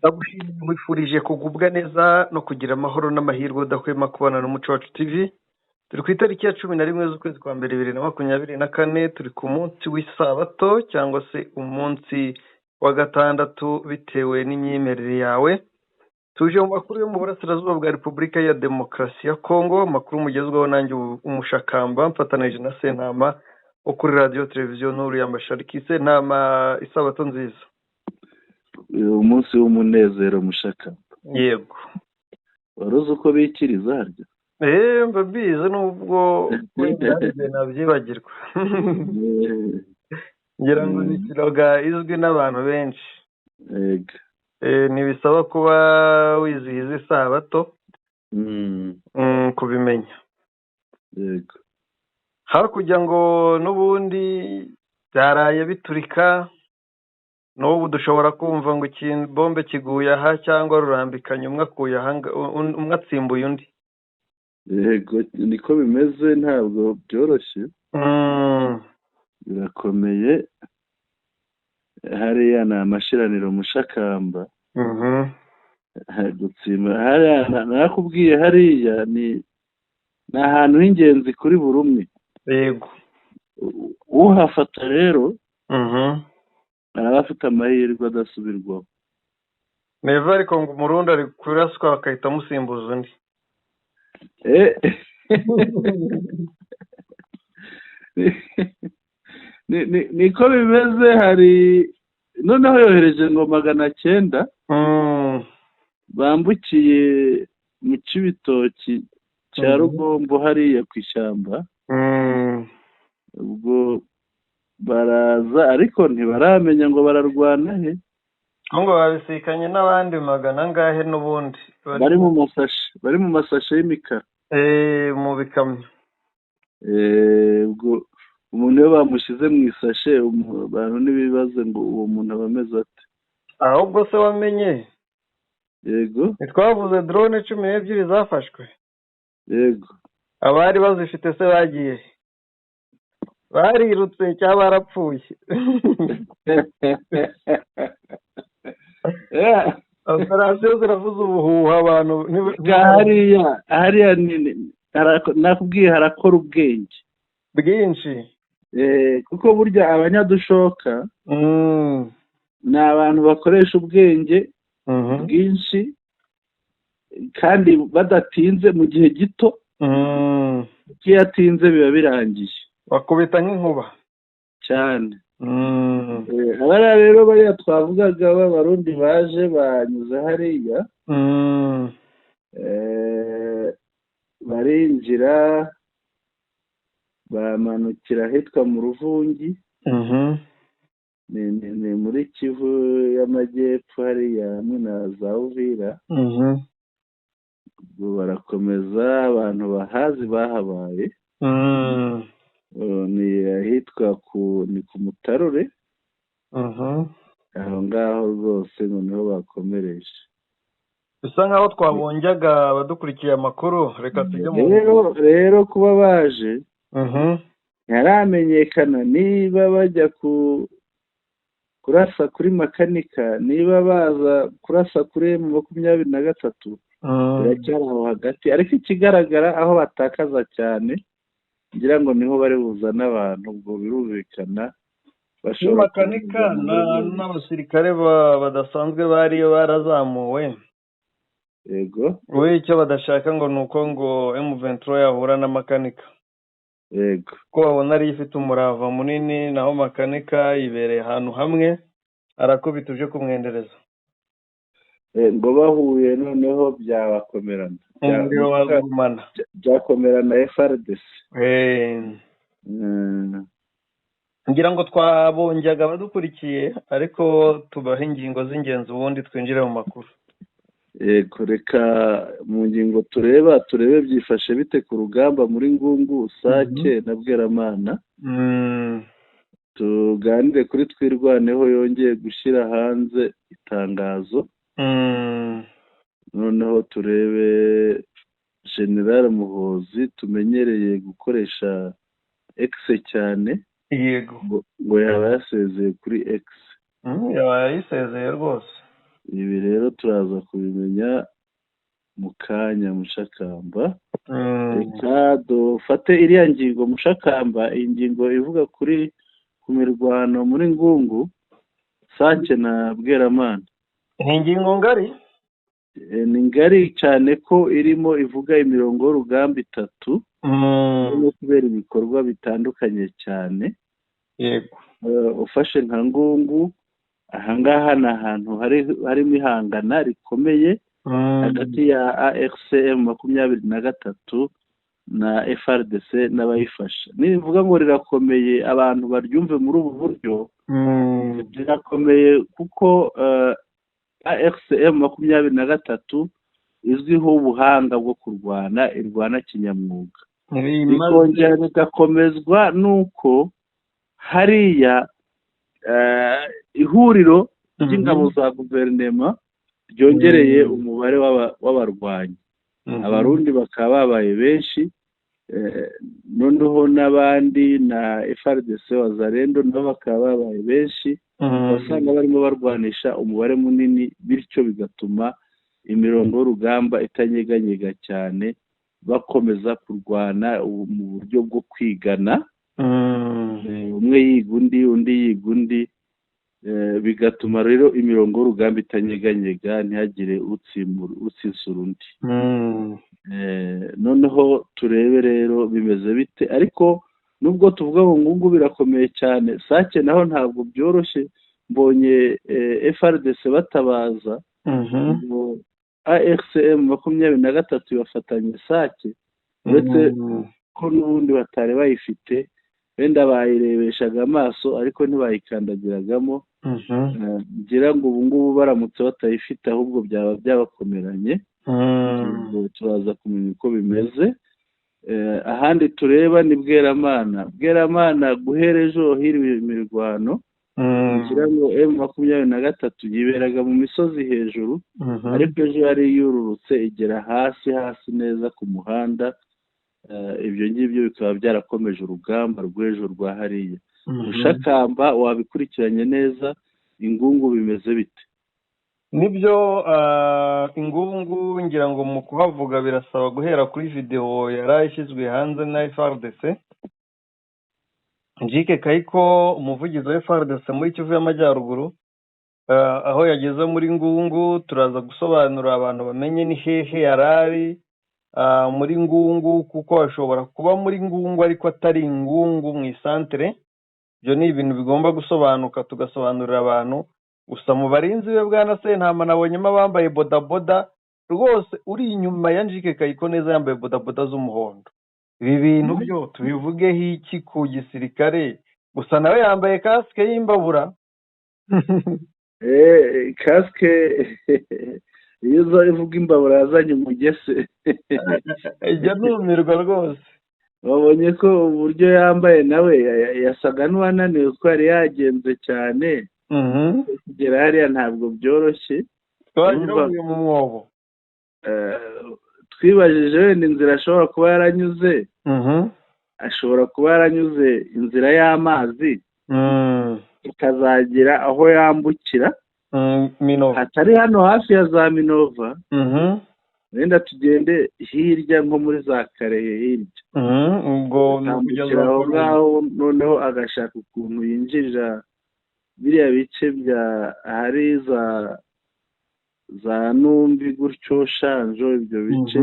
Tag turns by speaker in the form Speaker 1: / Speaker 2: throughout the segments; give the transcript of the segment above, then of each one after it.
Speaker 1: Ndagushimiye, nkwifurije kugubwa neza no kugira amahoro n'amahirwe udahwema kubana n'Umuco Wacu TV. Turi ku itariki ya 11 z'ukwezi kwa mbere 2024, turi ku munsi w'isabato cyangwa se umunsi wa gatandatu bitewe n'imyemerere yawe. Tuje mu makuru yo mu burasirazuba bwa Repubulika ya Demokarasi ya Kongo, amakuru mugezweho nanjye Umushakamba mfatanije na Sentama wo kuri radiyo televiziyo Nkuru ya Mashariki. Sentama, isabato nziza.
Speaker 2: Umunsi w'umunezero, Mushakamba.
Speaker 1: Yego.
Speaker 2: Wari uzi uko bikiriza harya?
Speaker 1: Eee, mba mbizi nubwo wenda hari igihe nabyibagirwa. Ngira ngo ni slogan izwi n'abantu benshi.
Speaker 2: Yego.
Speaker 1: Ntibisaba kuba wizihiza isabato kubimenya.
Speaker 2: Yego.
Speaker 1: Hakurya ngo n'ubundi byaraye biturika, n'ubu dushobora kumva ngo bombe kiguye aha cyangwa rurambikanye, umwe akuye aha, umwe atsimbuye undi.
Speaker 2: Yego, niko bimeze, ntabwo byoroshye. Birakomeye. Hariya ni amashiraniro, Mushakamba. Gutsimba hariya nakubwiye, hariya ni ahantu h'ingenzi kuri buri umwe. Uhafata rero araba afite amahirwe adasubirwaho.
Speaker 1: Neva ariko ngo Umurundi ari kuraswa bagahita amusimbuza undi.
Speaker 2: Niko bimeze. Hari noneho yohereje ngo 900 bambukiye mu Cibitoki cya Rugombo hariya ku ishyamba. Ubwo baraza ariko ntibaramenya ngo bararwana he.
Speaker 1: Ngo babisikanye n'abandi magana angahe n'ubundi
Speaker 2: bari mu masashe, bari mu masashe y'imikara.
Speaker 1: Mu bikamyo.
Speaker 2: Ubwo umuntu iyo bamushyize mu isashe, abantu ntibibaze ngo uwo muntu aba ameze ate.
Speaker 1: Ahubwo se wamenye?
Speaker 2: Yego.
Speaker 1: Ntitwavuze drone 12 zafashwe?
Speaker 2: Yego.
Speaker 1: Abari bazifite se bagiye he? Barirutse cyangwa barapfuye? Operasiyo ziravuza ubuhuha, abantu
Speaker 2: Hariya nakubwiye harakora ubwenge
Speaker 1: bwinshi.
Speaker 2: Kuko burya abanyadushoka ni abantu bakoresha ubwenge bwinshi kandi badatinze, mu gihe gito. Kuko iyo atinze biba birangiye.
Speaker 1: Bakubita nk'inkuba.
Speaker 2: Cyane. Abariya rero, bariya twavugaga b'Abarundi baje banyuze hariya, barinjira, bamanukira ahitwa mu Ruvungi. Ni muri Kivu y'Amajyepfo hariya hamwe na za Uvira. Ubwo barakomeza, abantu bahazi bahabaye. Ni ahitwa ku Mutarure. Aho ngaho rwose ngo niho bakomereje.
Speaker 1: Bisa nkaho twabonjaga abadukurikiye amakuru, reka tujye mu
Speaker 2: Rero kuba baje, ntiharamenyekana niba bajya kurasa kuri Makanika, niba baza kurasa kuri M23. Biracyari aho hagati, ariko ikigaragara aho batakaza cyane ngira ngo niho bari buzane abantu. Ubwo birumvikana bashobora
Speaker 1: Makanika
Speaker 2: kubuzana muri
Speaker 1: n'abasirikare badasanzwe bariyo barazamuwe.
Speaker 2: Yego.
Speaker 1: We icyo badashaka ngo ni uko ngo M23 yahura na Makanika. Ko babona ariyo ifite umurava munini, naho Makanika yibereye ahantu hamwe arakubita uje kumwendereza.
Speaker 2: Ngo bahuye noneho byabakomerana.
Speaker 1: Umuriro wagumana.
Speaker 2: Byakomerana FARDC.
Speaker 1: Ngira ngo twabonjaga abadukurikiye, ariko tubahe ingingo z'ingenzi ubundi twinjire mu makuru.
Speaker 2: Yego, reka mu ngingo tureba, turebe byifashe bite ku rugamba muri Ngungu, Sake na Bweramana. Tuganire kuri Twirwaneho yongeye gushyira hanze itangazo. Noneho turebe General Muhozi tumenyereye gukoresha X cyane.
Speaker 1: Yego.
Speaker 2: Ngo yaba yasezeye kuri X.
Speaker 1: Yaba yayisezeye rwose.
Speaker 2: Ibi rero turaza kubimenya mu kanya, Mushakamba. Reka dufate iriya ngingo, Mushakamba, iyi ngingo ivuga ku mirwano muri Ngungu, Sake na Bweramana.
Speaker 1: Ni ingingo ngari.
Speaker 2: Ni ngari cyane ko irimo ivuga imirongo y'urugamba itatu irimo kubera ibikorwa bitandukanye cyane. Ufashe nka Ngungu, ahangaha ni ahantu harimo ihangana rikomeye hagati ya AFC M 23 na FARDC n'abayifasha. Nibivuga ngo rirakomeye, abantu baryumve muri ubu buryo: rirakomeye kuko AFC M 23 izwiho ubuhanga bwo kurwana, irwana kinyamwuga, bikongera bigakomezwa n'uko hariya ihuriro ry'ingabo za guverinema ryongereye umubare w'abarwanyi, Abarundi bakaba babaye benshi, noneho n'abandi na FARDC, Wazalendo nabo bakaba babaye benshi, usanga barimo barwanisha umubare munini, bityo bigatuma imirongo y'urugamba itanyeganyega cyane, bakomeza kurwana mu buryo bwo kwigana, umwe yiga undi, undi yiga undi, bigatuma rero imirongo y'urugamba itanyeganyega, ntihagire utsinsura undi. Noneho turebe rero bimeze bite. Ariko nubwo tuvuga ngo Ngungu birakomeye cyane, Sake naho ntabwo byoroshye. Mbonye FARDC batabaza ngo AFC M 23 bafatanye Sake, uretse ko n'ubundi batari bayifite, wenda bayirebeshaga amaso ariko ntibayikandagiragamo. Ngira ngo ubu ngubu baramutse batayifite ahubwo byaba byabakomeranye. Turaza kumenya uko bimeze. Ahandi tureba ni Bweramana. Bweramana guhera ejo hiriwe imirwano. Ngira ngo M 23 yiberaga mu misozi hejuru, ariko ejo yari yururutse igera hasi hasi neza ku muhanda. Ibyo ngibyo bikaba byarakomeje urugamba rw'ejo rwa hariya. Mushakamba, wabikurikiranye neza, Ingungu bimeze bite?
Speaker 1: Nibyo, Ingungu ngira ngo mu kuhavuga birasaba guhera kuri videwo yari ishyizwe hanze na FARDC. Njike Kayiko, umuvugizi wa FARDC muri Kivu y'Amajyaruguru, aho yageze muri Ngungu, turaza gusobanurira abantu bamenye ni hehe yari ari muri Ngungu, kuko ashobora kuba muri Ngungu ariko atari Ngungu mu isantere. Ibyo ni ibintu bigomba gusobanuka, tugasobanurira abantu. Gusa mu barinzi be, bwana Sentama, nabonyemo abambaye bodaboda rwose. Uri inyuma ya Njike Kayiko neza yambaye bodaboda z'umuhondo. Ibi bintu byo tubivugeho iki ku gisirikare? Gusa nawe yambaye kasike y'imbabura.
Speaker 2: Kasike iyo uza ivuga imbabura yazanye umugese.
Speaker 1: Ijya numirwa rwose.
Speaker 2: Babonye ko uburyo yambaye nawe yasaga n'uwananiwe kuko yari yagenze cyane. Kugera hariya ntabwo byoroshye.
Speaker 1: Twagira ngo mu mwobo.
Speaker 2: Twibajije wenda inzira ashobora kuba yaranyuze, ashobora kuba yaranyuze inzira y'amazi, ikazagera aho yambukira hatari hano hafi ya za Minova, wenda tugende hirya nko muri za Karehe hirya, akambukira aho ngaho, noneho agashaka ukuntu yinjirira biriya bice bya ahari za Numbi gutyo, Shanjo, ibyo bice,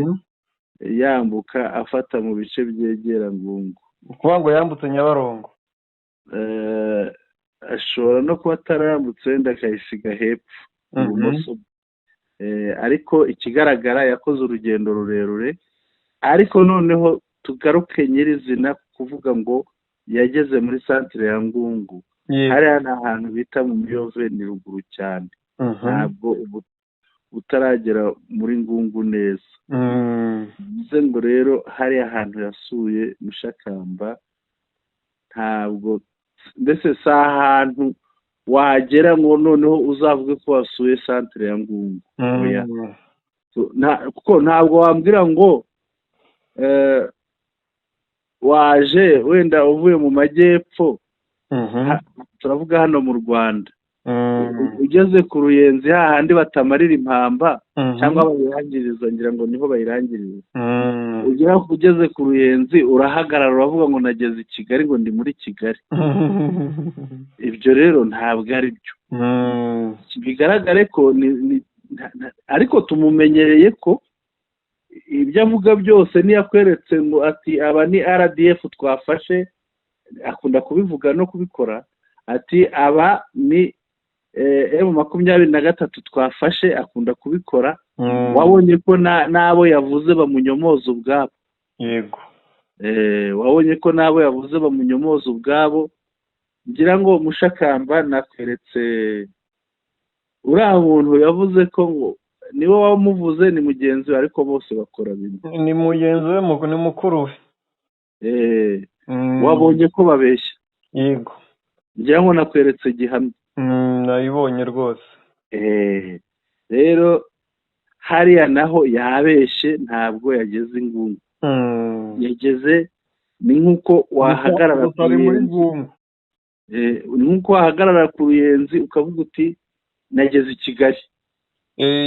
Speaker 2: yambuka afata mu bice byegera Ngungu.
Speaker 1: Ukuvuga ngo yambutse Nyabarongo?
Speaker 2: Ashobora no kuba atarambutse, wenda akayisiga hepfo ibumoso, ariko ikigaragara yakoze urugendo rurerure. Ariko noneho tugaruke nyirizina kuvuga ngo yageze muri santire ya Ngungu. Hariya ni ahantu bita mu Miyove, ni ruguru cyane, ntabwo utaragera muri Ngungu neza. Bivuze ngo rero hariya hantu yasuye, Mushakamba, ntabwo mbese si ahantu wagera ngo noneho uzavuge ko wasuye santire ya Ngungu, kuko ntabwo wambwira ngo waje wenda uvuye mu majyepfo, turavuga hano mu Rwanda. Ugeze ku Ruyenzi, hahandi batamarira impamba cyangwa bayirangiriza, ngira ngo niho bayirangiriza. Ugera ugeze ku Ruyenzi urahagarara, uravuga ngo nageze i Kigali, ngo ndi muri Kigali. Ibyo rero ntabwo ari byo. Bigaragare ko ariko tumumenyereye ko ibyo avuga byose, niyo akweretse ngo ati aba ni RDF twafashe, akunda kubivuga no kubikora, ati aba ni M23 twafashe, akunda kubikora. Wabonye ko n'abo yavuze bamunyomoza ubwabo. Wabonye ko n'abo yavuze bamunyomoza ubwabo. Ngira ngo Mushakamba nakweretse uriya muntu yavuze ko ngo niwe wamuvuze, ni mugenzi we, ariko bose bakora bimwe.
Speaker 1: Ni mugenzi we, ni mukuru we.
Speaker 2: Wabonye ko babeshya.
Speaker 1: Yego.
Speaker 2: Ngira ngo nakweretse gihamya.
Speaker 1: Nayibonye rwose.
Speaker 2: Rero hariya naho yabeshe, ntabwo yageze i Ngungu. Yageze, ni nk'uko wahagarara
Speaker 1: ku Ruyenzi,
Speaker 2: ni nk'uko wahagarara ku Ruyenzi ukavuga uti nageze i Kigali.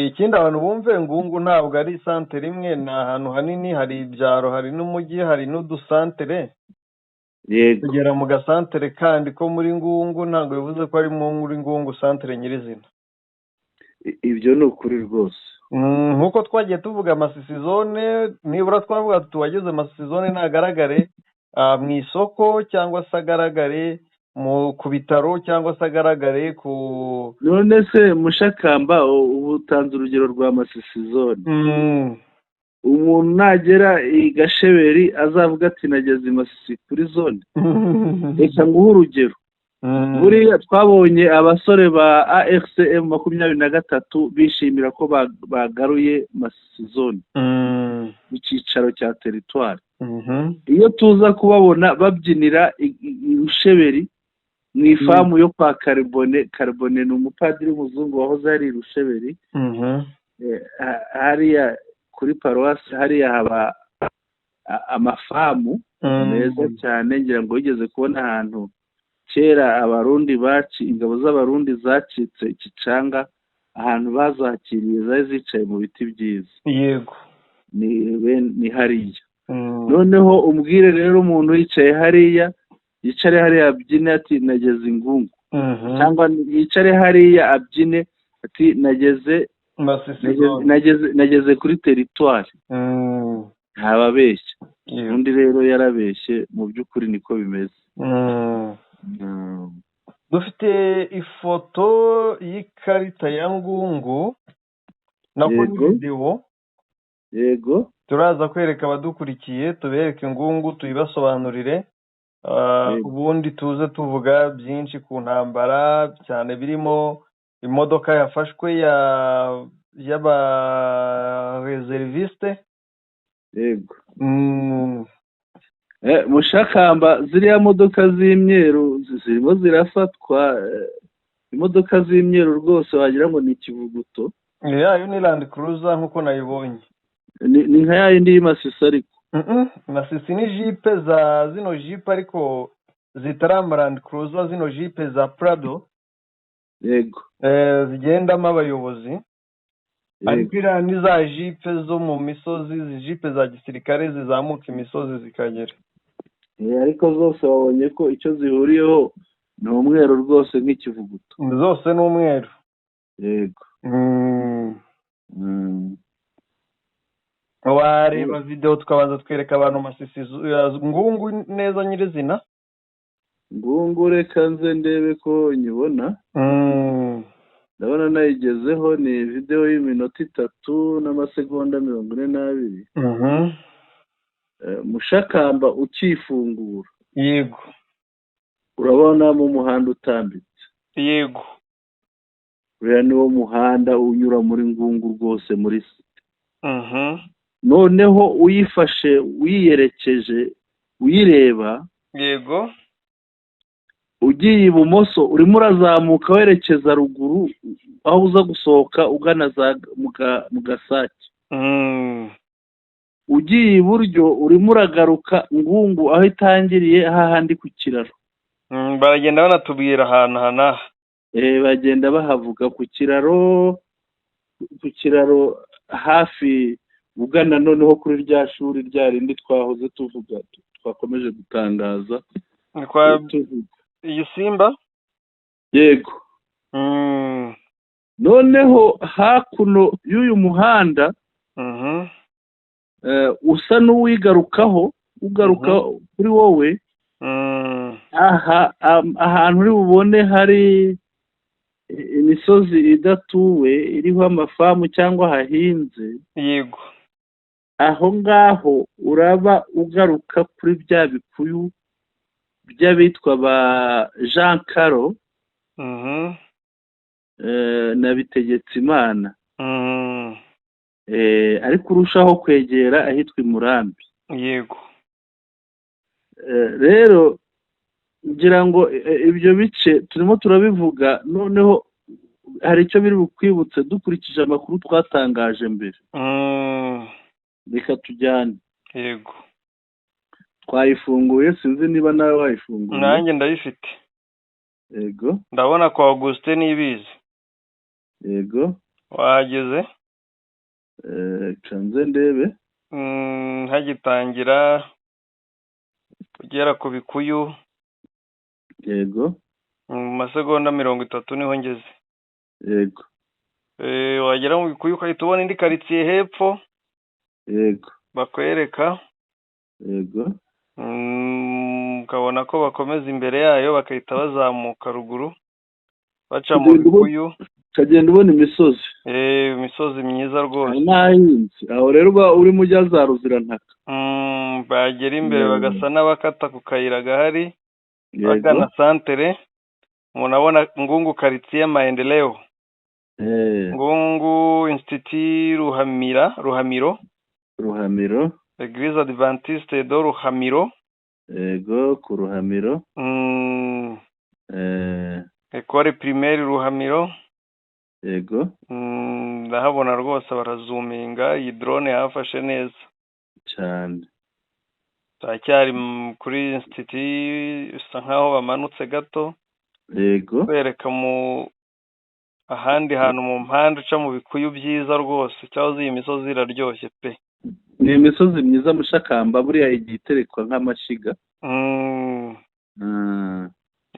Speaker 1: Ikindi abantu bumve, Ngungu ntabwo ari santere imwe, ni ahantu hanini, hari ibyaro, hari n'umujyi, hari n'udusantere. Kugera mu gasantere kandi ko muri Ngungu ntabwo bivuze ko ari muri Ngungu santere nyirizina.
Speaker 2: Ibyo ni ukuri rwose.
Speaker 1: Nk'uko twagiye tuvuga Masisi zone, nibura twavuga tuti uwageze Masisi zone ntagaragare mu isoko, cyangwa se agaragare ku bitaro, cyangwa se agaragare ku
Speaker 2: None se Mushakamba, ubu utanze urugero rwa Masisi zone, umuntu nagera i Gasheberi azavuga ati nageze i Masisi kuri zone? Reka nguhe urugero. Buriya twabonye abasore ba AFC M23 bishimira ko bagaruye Masisi zone, icyicaro cya teritwari. Iyo tuza kubabona babyinira i Rusheberi mu ifamu yo kwa Karibone. Karibone ni umupadiri w'umuzungu wahoze ari i Rusheberi, hariya kuri paruwasi, hariya haba amafamu meza cyane. Ngira ngo wigeze kubona ahantu kera Abarundi baci, ingabo z'Abarundi zacitse Ikicanga, ahantu bazakiriye zari zicaye mu biti byiza. Ni hariya. Noneho umbwire rero, umuntu yicaye hariya, yicare hariya abyine ati nageze i Ngungu, cyangwa yicare hariya abyine ati nageze nageze kuri teritwari, ntababeshya. Undi rero yarabeshye, mu by'ukuri niko bimeze.
Speaker 1: Dufite ifoto y'ikarita ya Ngungu nako ni videwo. Turaza kwereka abadukurikiye, tubereke Ngungu, tuyibasobanurire, ubundi tuze tuvuga byinshi ku ntambara, cyane birimo imodoka yafashwe ya y'abareseriviste.
Speaker 2: Yego. Mushakamba, ziriya modoka z'imyeru zirimo zirafatwa, imodoka z'imyeru rwose wagira ngo ni ikivuguto.
Speaker 1: Yayo ni Land Cruiser nk'uko nayibonye.
Speaker 2: Ni nka ya yindi y'Imasisi ariko.
Speaker 1: Masisi ni jipe za zino jipe, ariko zitari ama Land Cruiser, zino jipe za Prado zigendamo abayobozi, ariko iriya ni za jipe zo mu misozi, izi jipe za gisirikare zizamuka imisozi zikagera.
Speaker 2: Ariko zose wabonye ko icyo zihuriyeho ni umweru rwose nk'ikivuguto.
Speaker 1: Zose ni umweru.
Speaker 2: Yego.
Speaker 1: Wareba videwo, tukabanza twereka abantu Masisi, Ngungu neza nyirizina.
Speaker 2: Ngungu, reka nze ndebe ko nyibona. Ndabona nayigezeho, ni videwo y'iminota 3 n'amasegonda 42. Mushakamba, ukifungura, urabona mu muhanda utambitse. Uriya niwo muhanda unyura muri Ngungu rwose, muri site. Noneho uyifashe, uyiyerekeje, uyireba, ugiye ibumoso urimo urazamuka werekeza ruguru, aho uza gusohoka ugana za mu Gasake. Ugiye iburyo urimo uragaruka Ngungu aho itangiriye, hahandi ku kiraro.
Speaker 1: Baragenda banatubwira ahantu aha n'aha.
Speaker 2: Bagenda bahavuga ku kiraro, ku kiraro hafi ugana noneho kuri rya shuri rya rindi twahoze tuvuga, twakomeje gutangaza.
Speaker 1: Ni kwa
Speaker 2: Tuvuga.
Speaker 1: Igisimba.
Speaker 2: Yego. Noneho hakuno y'uyu muhanda usa n'uwigarukaho, ugaruka kuri wowe, aha ahantu uri bubone hari imisozi idatuwe, iriho amafamu cyangwa hahinze. Aho ngaho uraba ugaruka kuri bya bikuyu by'abitwa ba Jean Caro na Bitegetse-Imana. Ariko urushaho kwegera ahitwa i Murambi. Rero ngira ngo ibyo bice turimo turabivuga, noneho hari icyo biri bukwibutse dukurikije amakuru twatangaje mbere. Reka tujyane. Twayifunguye, sinzi niba nawe wayifunguye.
Speaker 1: Nanjye ndayifite. Ndabona kwa Augustin Niyibizi. Wahageze?
Speaker 2: Reka nze ndebe.
Speaker 1: Hagitangira ugera ku bikuyu. Mu masegonda 30 niho ngeze. Wagera mu bikuyu ukahita ubona indi karitsiye hepfo bakwereka. Ukabona ko bakomeza imbere yayo, bakahita bazamuka ruguru baca mu
Speaker 2: Ugenda
Speaker 1: bikuyu.
Speaker 2: Ukagenda ubona imisozi.
Speaker 1: Imisozi myiza rwose.
Speaker 2: Hari n'ahahinze, aho rero uba urimo ujya za Ruzirantaka.
Speaker 1: Bagera imbere bagasa n'abakata ku kayira gahari bagana santere, umuntu abona Ngungu, karitsiye Maendeleo. Ngungu, Institut Ruhamira, Ruhamiro.
Speaker 2: Ruhamiro.
Speaker 1: Eglise Adventiste de Ruhamiro.
Speaker 2: Yego, ku Ruhamiro.
Speaker 1: Ecole Primaire Ruhamiro. Ndahabona rwose, barazuminga, iyi drone yafashe neza.
Speaker 2: Cyane.
Speaker 1: Turacyari kuri institut, bisa nkaho bamanutse gato. Kwereka mu ahandi hantu mu mpande, uca mu bikuyu byiza rwose. Cyangwa iyi misozi iraryoshye pe.
Speaker 2: Ni imisozi myiza, Mushakamba, buriya igiye iterekwa nk'amashyiga.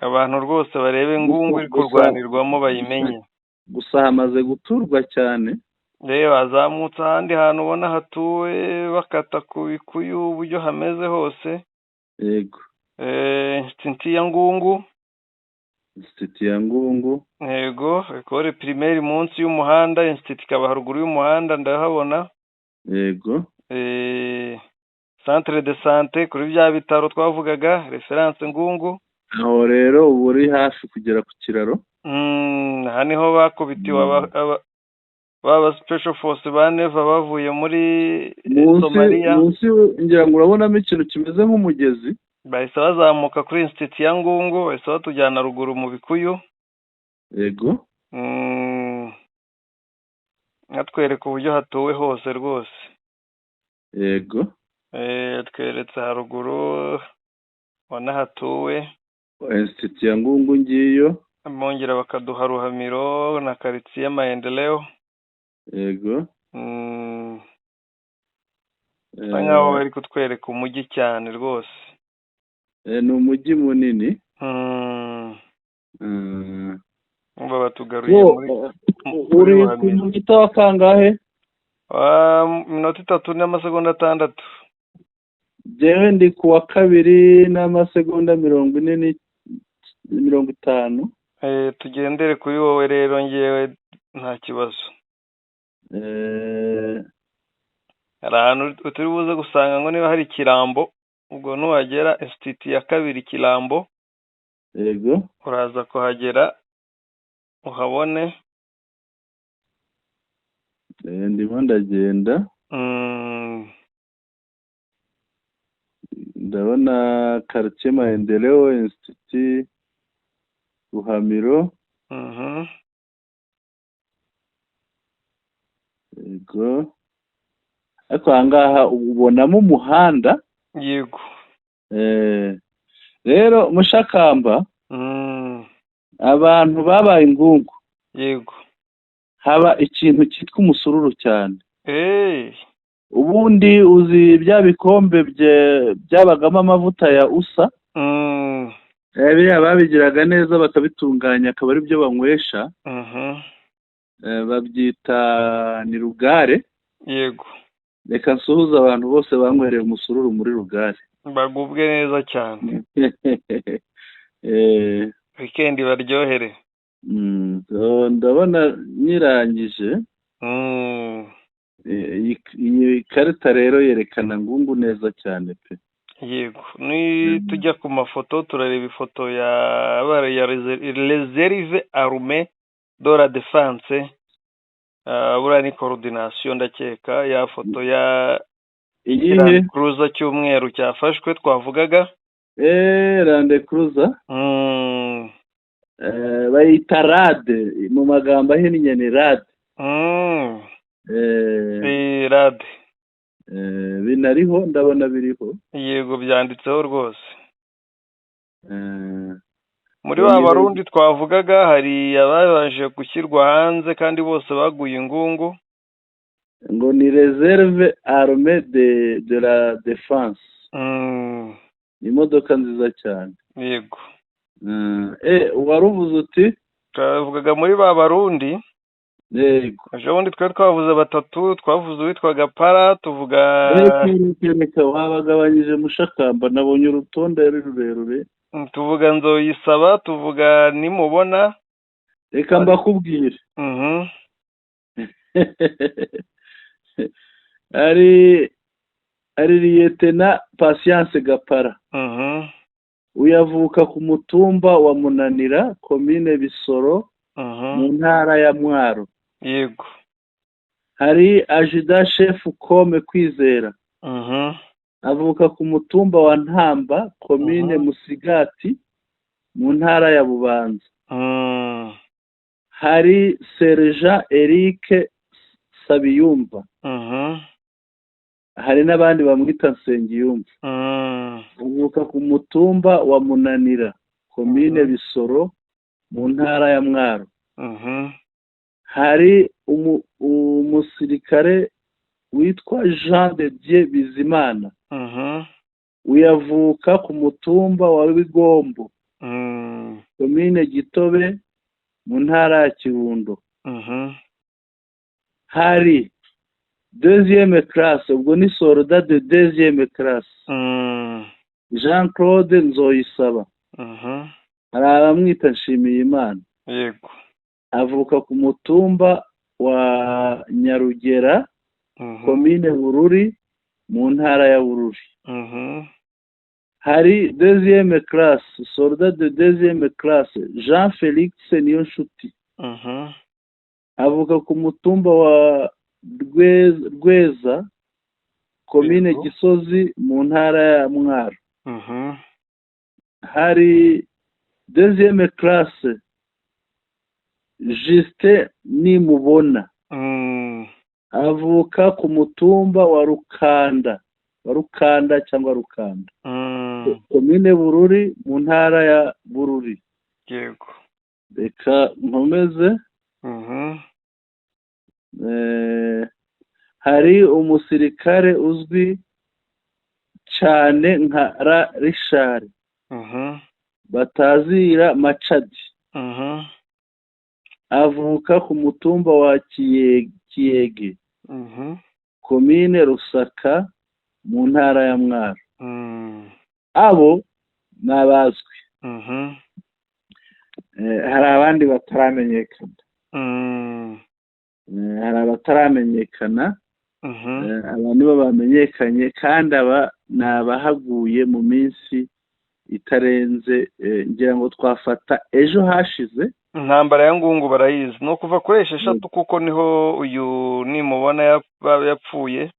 Speaker 1: Abantu rwose barebe Ngungu iri kurwanirwamo bayimenye.
Speaker 2: Gusa hamaze guturwa cyane.
Speaker 1: Reba, bazamutse ahandi hantu ubona hatuwe, bakata ku bikuyu, uburyo hameze hose. Institut ya Ngungu.
Speaker 2: Institut ya Ngungu.
Speaker 1: Yego, école primaire munsi y'umuhanda, institut ikaba haruguru y'umuhanda, ndahabona. Centre de santé kuri bya bitaro twavugaga, référence Ngungu.
Speaker 2: Aho rero uba uri hafi kugera ku kiraro.
Speaker 1: Aha niho bakubitiwe baba special force ba Neva bavuye muri
Speaker 2: Munsi
Speaker 1: Somaliya.
Speaker 2: Munsi ngira ngo urabonamo ikintu kimeze nk'umugezi.
Speaker 1: Bahise bazamuka kuri institut ya Ngungu, bahise batujyana ruguru mu bikuyu. Hatwereka uburyo hatuwe hose rwose. Tweretse haruguru ubona hatuwe.
Speaker 2: Institut ya Ngungu ngiyo.
Speaker 1: Bongera bakaduha Ruhamiro na karitsiye Maendeleo. Bisa nkaho bari kutwereka umujyi cyane rwose.
Speaker 2: Ni umujyi munini.
Speaker 1: Umva, batugaruye muri
Speaker 2: Uri ku
Speaker 1: Ruhamiro.
Speaker 2: munota wa kangahe?
Speaker 1: Minota 3 n'amasegonda 6.
Speaker 2: Jewe ndi ku wa kabiri n'amasegonda 40 50.
Speaker 1: Tugendere kuri wowe rero, ngewe nta kibazo. Hari ahantu turi buze gusanga ngo niba hari ikirambo, ubwo nuhagera institut ya kabiri Kirambo. Uraza kuhagera uhabone.
Speaker 2: Ndimo ndagenda. Ndabona quartier Maendeleo, Institut Ruhamiro. Yego, ariko aha ngaha ubonamo umuhanda. Rero Mushakamba, Abantu babaye ingungu. Haba ikintu cyitwa umusururu cyane. Ubundi uzi bya bikombe byabagamo amavuta ya usa? Biriya babigiraga neza, bakabitunganya, akaba ari byo banywesha. Babyita ni rugare. Reka nsuhuze abantu bose banywereye umusururu muri rugare.
Speaker 1: Bagubwe neza cyane. Weekend baryohere.
Speaker 2: So, ndabona nyirangije. Iyi karita rero yerekana Ngungu neza cyane pe.
Speaker 1: Yego, nitujya ku mafoto turareba ifoto ya Réserve Armée de la Défense. Buriya ni coordination, ndakeka ya foto ya
Speaker 2: Iyihe?
Speaker 1: Land Cruiser cy'umweru cyafashwe twavugaga.
Speaker 2: Land Cruiser. Bayita rade, mu magambo ahinnye ni rade.
Speaker 1: Rade.
Speaker 2: Binariho, ndabona biriho.
Speaker 1: Yego, byanditseho rwose. Muri
Speaker 2: Iyo
Speaker 1: ba
Speaker 2: ni
Speaker 1: Barundi twavugaga, hari ababanje gushyirwa hanze kandi bose baguye ingungu.
Speaker 2: Ngo ni Réserve Armée de la Défense. Ni imodoka nziza cyane. Wari uvuze uti?
Speaker 1: Twavugaga muri ba Barundi. Ejo bundi twari twavuze batatu, twavuze uwitwaga Para, tuvuga
Speaker 2: Reka, reka, reka, wabagabanyije mushakamba, nabonye urutonde ari rurerure.
Speaker 1: Tuvuga Nzoyisaba, tuvuga Nimubona.
Speaker 2: Reka mbakubwire. Ari Liyetena Patience Gapara. Uyu avuka ku mutumba wa Munanira, komine Bisoro, mu ntara ya Mwaro. Hari Adjudant Chef Kome Kwizera. Avuka ku mutumba wa Ntamba, komine Musigati, mu ntara ya Bubanza. Hari Sergent Eric Sabiyumva. Hari n'abandi bamwita Nsengiyumva. Avuka ku mutumba wa Munanira, komine Bisoro, mu ntara ya Mwaro. Hari umusirikare witwa Jean de Dieu Bizimana. Uyavuka ku mutumba wa Bigombo, komine Gitobe, mu ntara ya Kirundo. Hari deuxième classe, ubwo ni soldat de deuxième classe, Jean Claude Nzoyisaba. Hari abamwita Nshimiyimana. Avuka ku mutumba wa Nyarugera, komine Bururi, mu ntara ya Bururi. Hari deuxième classe, soldat de deuxième classe, Jean Felix Niyonshuti. Avuka ku mutumba wa Rweza, komine Gisozi, mu ntara ya Mwaro. Hari deuxième classe Justin Nimubona. Avuka ku mutumba wa Rukanda, wa Rukanda cyangwa Rukanda, komine Bururi, mu ntara ya Bururi. Reka nkomeze. Hari umusirikare uzwi cyane nka Ra Richard, batazira Macadi. Avuka ku mutumba wa Kiyege, komine Rusaka, mu ntara ya Mwaro. Abo ni abazwi. Hari abandi bataramenyekana. Hari abataramenyekana. Aba nibo bamenyekanye, kandi aba ni abahaguye mu minsi itarenze, ngira ngo twafata ejo hashize.
Speaker 1: Intambara ya Ngungu barayizi, ni ukuva kuri 6, kuko niho uyu Nimubona yapfuye.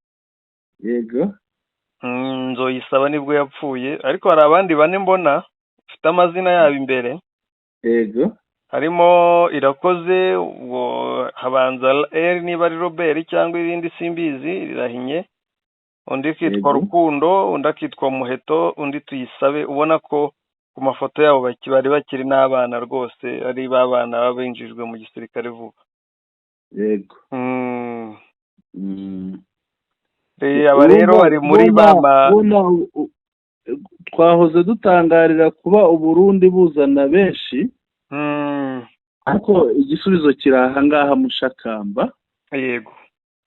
Speaker 1: Nzoyisaba nibwo yapfuye, ariko hari abandi bane mbona bafite amazina yabo imbere. Harimo Irakoze, ubwo habanza R, niba ari Robert cyangwa irindi simbizi, rirahinye, undi akitwa Rukundo, undi akitwa Muheto, undi Tuyisabe, ubona ko Ku mafoto yabo bari bakiri n'abana rwose, ari ba bana baba binjijwe mu gisirikare vuba.
Speaker 2: Yego.
Speaker 1: Aba rero bari muri bama.
Speaker 2: Twahoze dutangarira kuba Uburundi buzana benshi, ariko igisubizo kiri ahangaha, Mushakamba.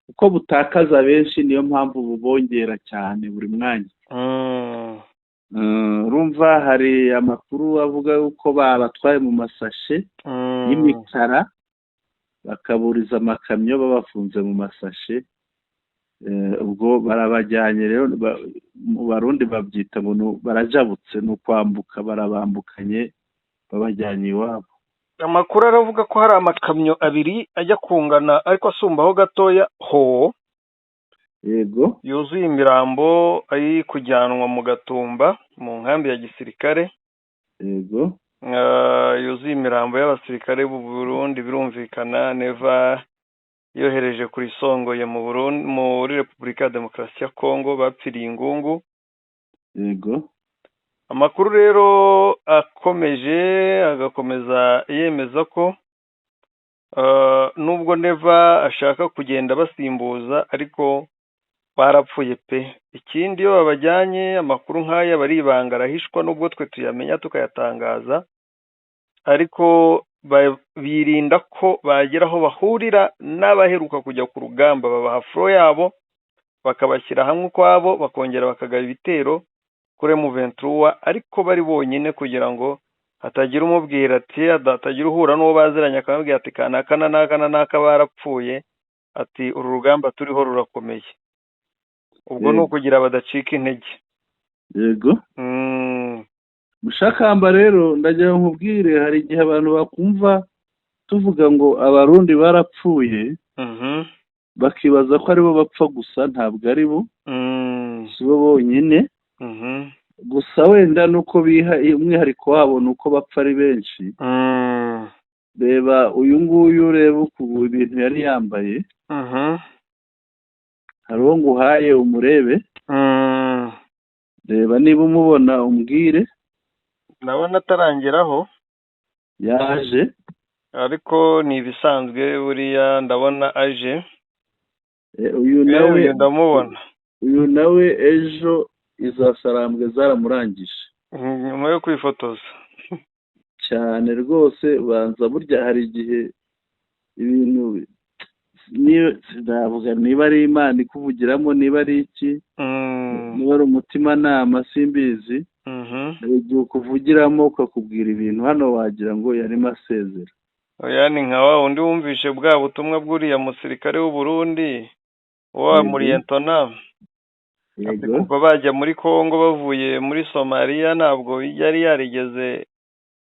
Speaker 2: Uko butakaza benshi, niyo mpamvu bubongera cyane buri mwanya. Urumva hari amakuru avuga yuko babatwaye mu masashe y'imikara, bakaburiza amakamyo babafunze mu masashe. Ubwo barabajyanye rero, mu Barundi babyita ngo barajabutse, ni ukwambuka, barabambukanye babajyanye iwabo.
Speaker 1: Amakuru aravuga ko hari amakamyo abiri ajya kungana ariko asumbaho gatoya ho, yuzuye imirambo, ari kujyanwa mu Gatumba mu nkambi ya gisirikare. Yuzuye imirambo y'abasirikare b'u Burundi. Birumvikana, Neva yohereje kuri Songoye mu Burundi, muri Repubulika ya Demokarasi ya Kongo, bapfiriye ingungu. Amakuru rero akomeje agakomeza yemeza ko nubwo Neva ashaka kugenda basimbuza, ariko barapfuye pe. Ikindi, iyo babajyanye, amakuru nk'aya aba ari ibanga, arahishwa, nubwo twe tuyamenya tukayatangaza, ariko birinda ko bagera aho bahurira n'abaheruka kujya ku rugamba. Babaha front yabo, bakabashyira hamwe ukwabo, bakongera bakagaba ibitero kuri M23 ariko bari bonyine, kugira ngo hatagira umubwira ati, hatagira uhura n'uwo baziranye akamubwira ati kanaka na naka na naka barapfuye, ati uru rugamba turiho rurakomeye. Ubwo ni ukugira badacika intege.
Speaker 2: Yego. Mushakamba, rero ndagira ngo nkubwire, hari igihe abantu bakumva tuvuga ngo Abarundi barapfuye, bakibaza ko aribo bapfa gusa. Ntabwo ari bo, si bo bonyine. Gusa wenda nuko biha umwihariko wabo ni uko bapfa ari benshi. Reba uyu nguyu, reba uku ibintu yari yambaye. Hari uwo nguhaye umurebe. Reba niba umubona umbwire.
Speaker 1: Ndabona atarangeraho.
Speaker 2: Yaje.
Speaker 1: Ariko ni ibisanzwe, buriya ndabona aje.
Speaker 2: Uyu nawe.
Speaker 1: Uyu ndamubona.
Speaker 2: Uyu nawe ejo izasarambwe zaramurangije.
Speaker 1: Nyuma yo kwifotoza.
Speaker 2: Cyane rwose. Banza burya hari igihe ibintu, navuga niba ari Imana ikuvugiramo, niba ari iki, niba ari umutimanama, simbizi. Hari igihe ukuvugiramo ukakubwira ibintu, hano wagira ngo yarimo asezera.
Speaker 1: Oya, ni nka wa wundi wumvishe bwa butumwa bw'uriya musirikare w'u Burundi wa muriyentona. Kuva bajya muri Congo bavuye muri Somaliya, ntabwo yari yarigeze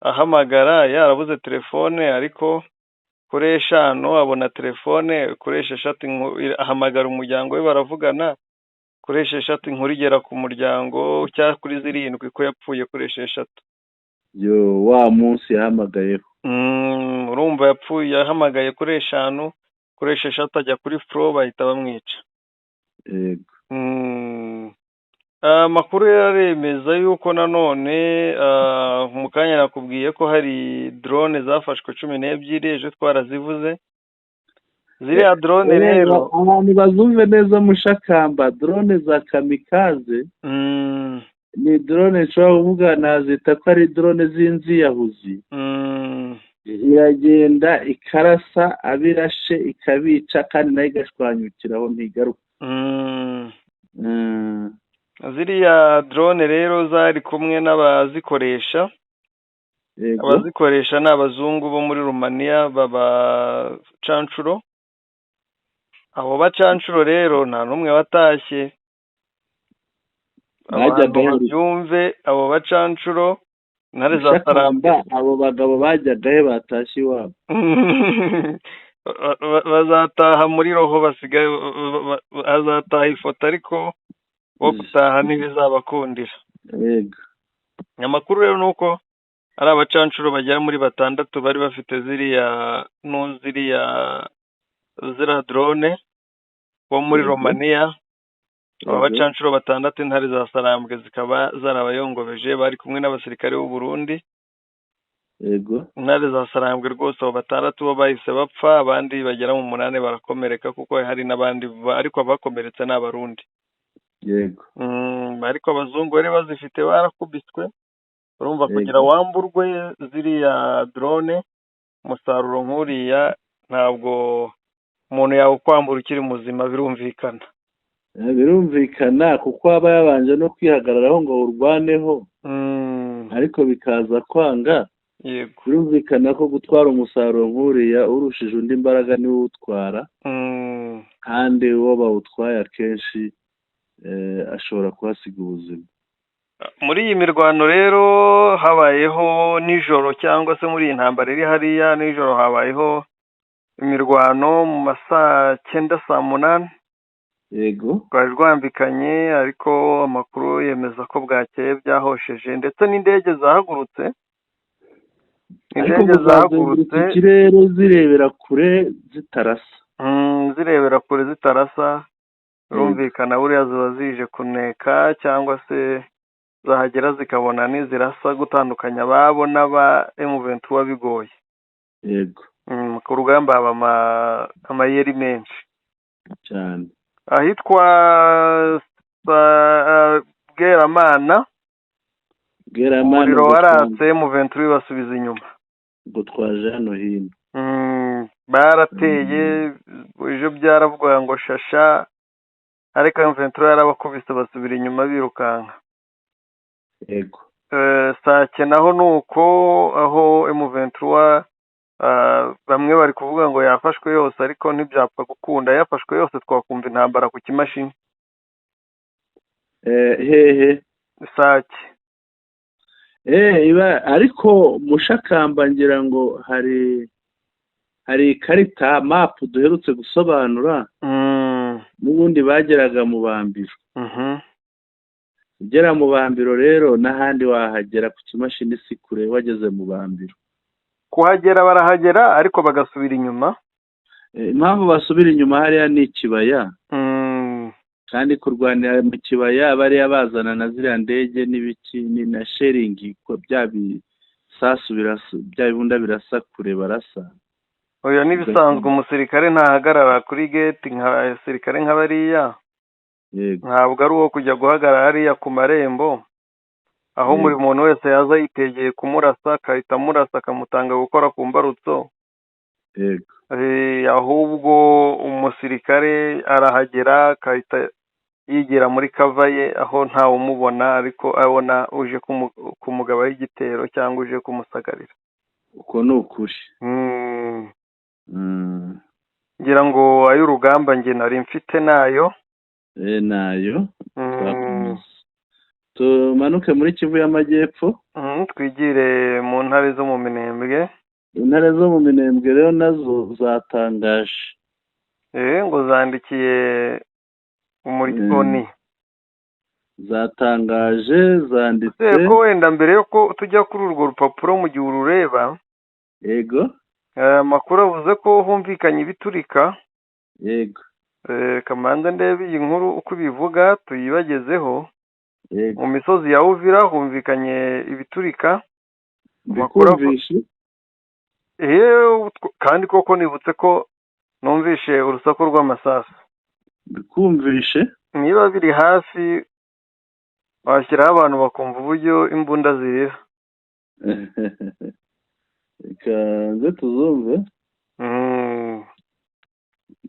Speaker 1: ahamagara, yarabuze telefone, ariko kuri 5 abona telefone, kuri 6 ahamagara umuryango we baravugana, kuri 6 inkuru igera ku muryango, cyangwa kuri 7, ko yapfuye kuri 6.
Speaker 2: Yo, wa munsi yahamagayeho.
Speaker 1: Urumva yapfuye yahamagaye kuri 5, kuri 6 ajya kuri front, bahita bamwica. Amakuru yaremeza yuko nanone mu kanya nakubwiye ko hari drone zafashwe 12, ejo twarazivuze ziriya drone rero.
Speaker 2: Abantu bazumve neza, Mushakamba, drone za kamikaze ni drone nshobora kuvuga, nazita ko ari drone z'inziyahuzi. Iragenda ikarasa abirashe ikabica, kandi nayo igashwanyukiraho, ntigaruka.
Speaker 1: Ziriya drone rero zari kumwe n'abazikoresha. Abazikoresha ni abazungu bo muri Rumaniya b'abacancuro. Abo bacancuro rero nta n'umwe watashye. Abantu babyumve, abo bacancuro, intare za Sarambwe.
Speaker 2: Abo bagabo bajyaga he batashye iwabo?
Speaker 1: Bazataha muri roho, basigaye hazataha ifoto, ariko bo gutaha ntibizabakundira. Amakuru rero ni uko ari abacancuro bagera muri batandatu bari bafite ziriya ziriya drone bo muri Romaniya. Aba bacanshuro batandatu intare za Sarambwe zikaba zarabayongobeje, bari kumwe n'abasirikare b'u Burundi.
Speaker 2: Yego.
Speaker 1: Intare za Sarambwe rwose abo batandatu bo bahise bapfa, abandi bagera mu 8 barakomereka, kuko hari n'abandi ariko abakomeretse ni Abarundi.
Speaker 2: Yego.
Speaker 1: Ariko abazungu bari bazifite barakubiswe. Urumva kugira wamburwe ziriya drone, umusaruro nk'uriya ntabwo umuntu yawukwambura ukiri muzima, birumvikana.
Speaker 2: Birumvikana kuko aba yabanje no kwihagararaho ngo urwaneho, ariko bikaza kwanga.
Speaker 1: Yego.
Speaker 2: Birumvikana ko gutwara umusaruro nk'uriya urushije undi imbaraga niwe uwutwara, kandi uwo bawutwaye akenshi ashobora kuhasiga ubuzima.
Speaker 1: Muri iyi mirwano rero habayeho nijoro, cyangwa se muri iyi ntambara iri hariya nijoro habayeho imirwano mu masaa 9 saa 8.
Speaker 2: Yego.
Speaker 1: Rwari rwambikanye, ariko amakuru yemeza ko bwakeye byahosheje, ndetse n'indege zahagurutse.
Speaker 2: Indege zahagurutse ikirere zirebera kure zitarasa.
Speaker 1: Zirebera kure zitarasa, birumvikana buriya ziba zije kuneka, cyangwa se zahagera zikabona nizirasa, gutandukanya ababo n'aba M23 bigoye.
Speaker 2: Yego.
Speaker 1: Ku rugamba haba amayeri menshi
Speaker 2: cyane.
Speaker 1: Ahitwa Bweramana, umuriro waratse, M23 basubiza inyuma.
Speaker 2: Ngo twaje hano hino.
Speaker 1: Barateye, ejo byaravuga ngo shasha, ariko M23 yarabakubise basubira inyuma birukanka.
Speaker 2: Yego.
Speaker 1: Sake naho nuko aho M23 bamwe bari kuvuga ngo yafashwe yose, ariko ntibyapfa gukunda. Yafashwe yose twakumva intambara ku kimashini.
Speaker 2: Hehe
Speaker 1: Sake.
Speaker 2: Iba ariko Mushakamba ngira ngo hari ikarita map duherutse gusobanura. N'ubundi bageraga mu Bambiro. Ugera mu Bambiro rero n'ahandi wahagera ku kimashini si kure, wageze mu Bambiro.
Speaker 1: Kuhagera barahagera ariko bagasubira inyuma.
Speaker 2: Impamvu basubira inyuma hariya ni ikibaya. Kandi kurwanira mu kibaya bariya bazana na ziriya ndege n'ibiki ni na sharing, ko bya bisasu bya bibunda birasa kure barasa.
Speaker 1: Oya nibisanzwe umusirikare ntahagarara kuri gate nka sirikare nka bariya.
Speaker 2: Yego.
Speaker 1: Ntabwo ari uwo kujya guhagarara hariya ku marembo, aho buri muntu wese yaza yitegeye kumurasa akahita amurasa akamutanga gukora ku mbarutso.
Speaker 2: Yego.
Speaker 1: Ahubwo umusirikare arahagera akahita yigira muri kava ye, aho ntawe umubona, ariko abona uje kumugabaho igitero cyangwa uje kumusagarira.
Speaker 2: Uko ni ukuri.
Speaker 1: Ngira ngo ay'urugamba nge nari mfite nayo.
Speaker 2: Nayo. Tumanuke muri Kivu y'Amajyepfo.
Speaker 1: Twigire mu ntare zo mu Minembwe.
Speaker 2: Intare zo mu Minembwe rero nazo zatangaje.
Speaker 1: Ngo zandikiye umurikoni.
Speaker 2: Zatangaje zanditse.
Speaker 1: Ko wenda mbere yuko tujya kuri urwo rupapuro mu gihe urureba.
Speaker 2: Yego.
Speaker 1: Amakuru avuze ko humvikanye ibiturika.
Speaker 2: Yego.
Speaker 1: Kamanza ndebe iyi nkuru uko ibivuga tuyibagezeho. Mu misozi ya Uvira humvikanye ibiturika. Kandi koko nibutse ko numvishe urusaku rw'amasasu.
Speaker 2: Bikumvishe?
Speaker 1: Niba biri hafi washyiraho abantu bakumva uburyo imbunda zirira.
Speaker 2: Reka nze tuzumve.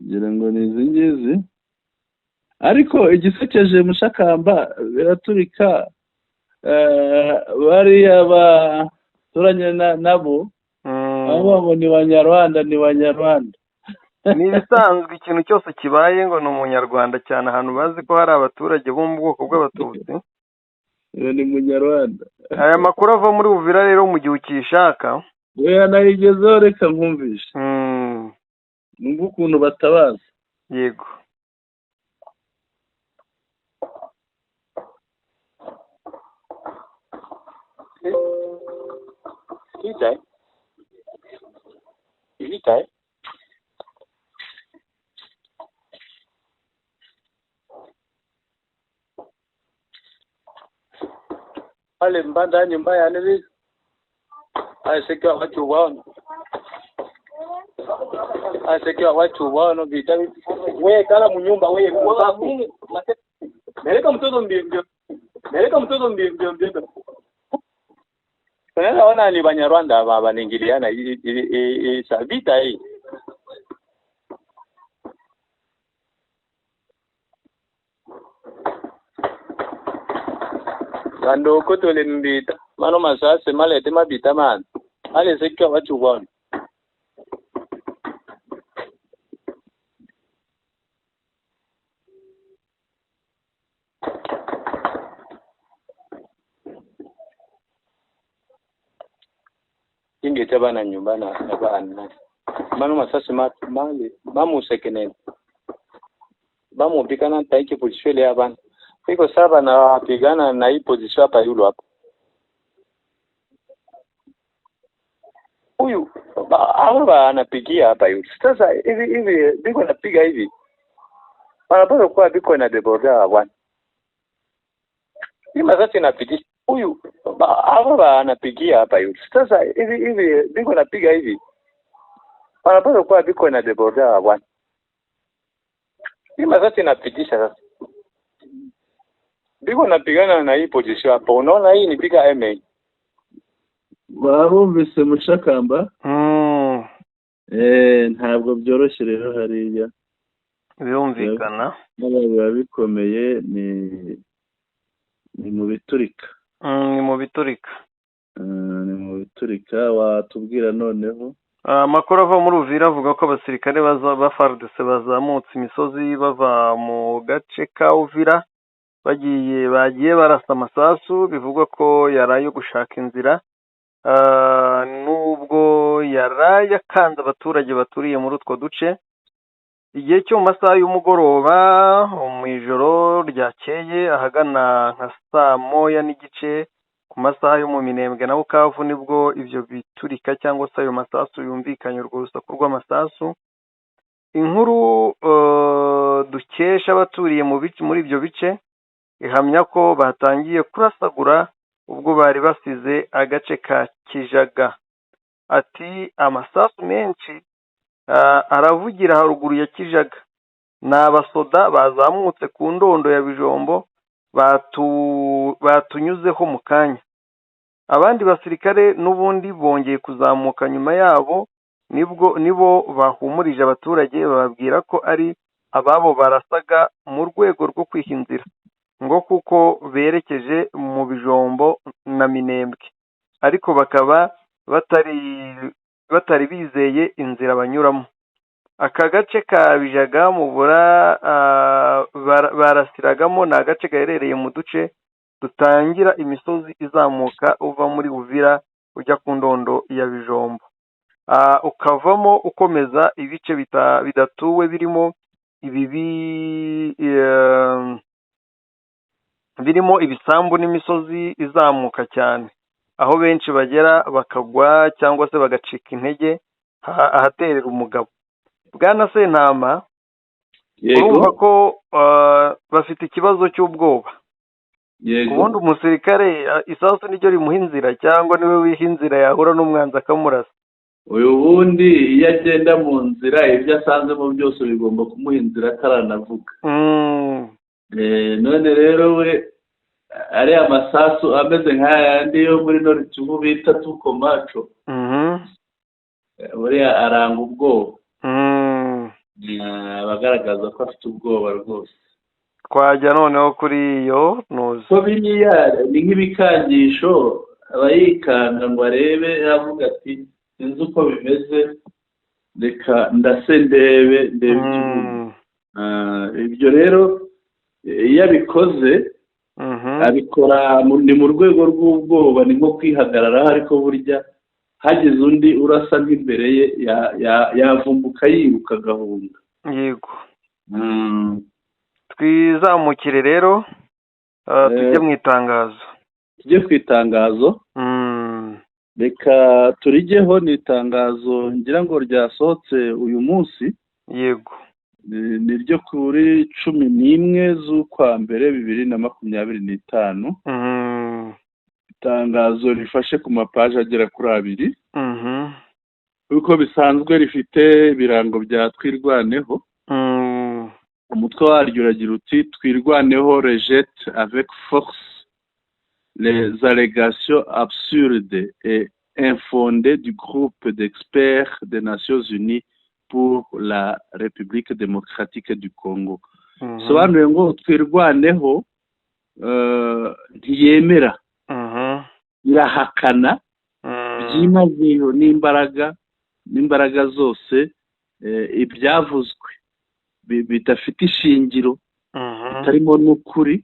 Speaker 2: Ngira ngo ni izi ngizi. Ariko igisekeje Mushakamba biraturika, bariya baturanye nabo abo ni Banyarwanda, ni Banyarwanda.
Speaker 1: Ni ibisanzwe ikintu cyose kibaye ngo ni umunyarwanda, cyane ahantu bazi ko hari abaturage bo mu bwoko bw'abatutsi.
Speaker 2: Ni munyarwanda.
Speaker 1: Aya makuru ava muri Uvira rero mu gihe ukishaka.
Speaker 2: Oya nayigezeho, reka nkumvishe. Numva ukuntu batabaza.
Speaker 1: Yego.
Speaker 3: Unité. Pale mbanda ya nyumba ya nini? Asekiwa watu wao. Asekiwa watu wao vita. Wewe kala munyumba wewe mwangu. Meleka mtoto mbio mbio. Meleka mtoto mbio mbio mbio. Unaweza ona ni Banyarwanda banaingiliana hii vita hii. Kando kotole mbita mano masase malete mabita man ale sekiwa watu wao. Ingeta bana nyumba na bana mano masase mali bamusekenene bamupikana taiki position ya bana iko saba na pigana na hii position hapa yulo hapa huyu hapa anapigia hapa yulo sasa hivi hivi biko napiga hivi wanapaswa kuwa biko na deboda bwana hii masasi inapitisha huyu hapa anapigia hapa yulo sasa hivi hivi biko napiga hivi wanapaswa kuwa biko na deboda bwana hii masasi inapitisha sasa biko napigana na hii position hapo unaona hii nipiga MA
Speaker 2: barumvise mushakamba. Ntabwo byoroshye rero hariya
Speaker 1: birumvikana
Speaker 2: biba bikomeye ni mu biturika.
Speaker 1: Ni mu biturika.
Speaker 2: Ni mu biturika watubwira noneho.
Speaker 1: Amakuru ava muri Uvira avuga ko abasirikare ba FARDC bazamutse imisozi bava mu gace ka Uvira bagiye barasa amasasu bivugwa ko yaraye gushaka inzira nubwo yaraye akanze abaturage baturiye muri utwo duce. Igihe cyo mu masaha y'umugoroba mu ijoro ryakeye ahagana nka 1:30 ku masaha yo mu Minembwe na Bukavu nibwo ibyo biturika cyangwa se ayo masasu yumvikanye urwo rusaku rw'amasasu. Inkuru dukesha abaturiye muri ibyo bice ihamya ko batangiye kurasagura ubwo bari basize agace ka Kijaga. Ati amasasu menshi aravugira haruguru ya Kijaga, ni abasoda bazamutse ku ndondo ya Bijombo batunyuzeho mu kanya. Abandi basirikare n'ubundi bongeye kuzamuka nyuma yabo nibo bahumurije abaturage bababwira ko ari ababo barasaga mu rwego rwo kwiha inzira ngo kuko berekeje mu Bijombo na Minembwe, ariko bakaba batari bizeye inzira banyuramo. Aka gace ka Bijaga mu barasiragamo ni agace gaherereye mu duce dutangira imisozi izamuka uva muri Uvira ujya ku ndondo ya Bijombo, ukavamo ukomeza ibice bidatuwe birimo birimo ibisambu n'imisozi izamuka cyane, aho benshi bagera bakagwa cyangwa se bagacika intege ahaterera umugabo. Bwana Sentama, urumva ko bafite ikibazo cy'ubwoba. Ubundi umusirikare isasu niryo rimuha inzira cyangwa niwe wiha inzira yahura n'umwanzi akamurasa.
Speaker 2: Uyu bundi iyo agenda mu nzira ibyo asanzemo byose bigomba kumuha inzira ataranavuga. None rero we ari amasasu ameze nk'ayandi yo muri Nord Kivu bita tukomaco, buriya aranga ubwoba, abagaragaza ko afite ubwoba rwose.
Speaker 1: Twajya noneho kuri iyo ntuzi
Speaker 2: ko biriya ni nk'ibikangisho, aba yikanga ngo arebe avuga ati sinzi uko bimeze reka ndase ndebe ikibuga. Ibyo rero iyo abikoze abikora ni mu rwego rw'ubwoba, ni nko kwihagararaho, ariko burya hagize undi urasa nk'imbere ye yavumbuka yiruka agahunga.
Speaker 1: Yego. Twizamukire rero tujye mu itangazo.
Speaker 2: Tujye ku itangazo. Reka turigeho, ni itangazo ngira ngo ryasohotse uyu munsi.
Speaker 1: Yego.
Speaker 2: Ni ryo kuri 11 z'ukwa mbere 2025. Itangazo rifashe ku mapaji agera kuri abiri, uko bisanzwe rifite ibirango bya Twirwaneho. Umutwe waryo uragira uti: "Twirwaneho rejette avec force les allégations absurdes et infondées du groupe d'experts des Nations Unies pour la République démocratique du Congo." Bisobanuye ngo Twirwaneho ntiyemera, irahakana byimazeyo n'imbaraga zose ibyavuzwe bidafite ishingiro, bitarimo n'ukuri,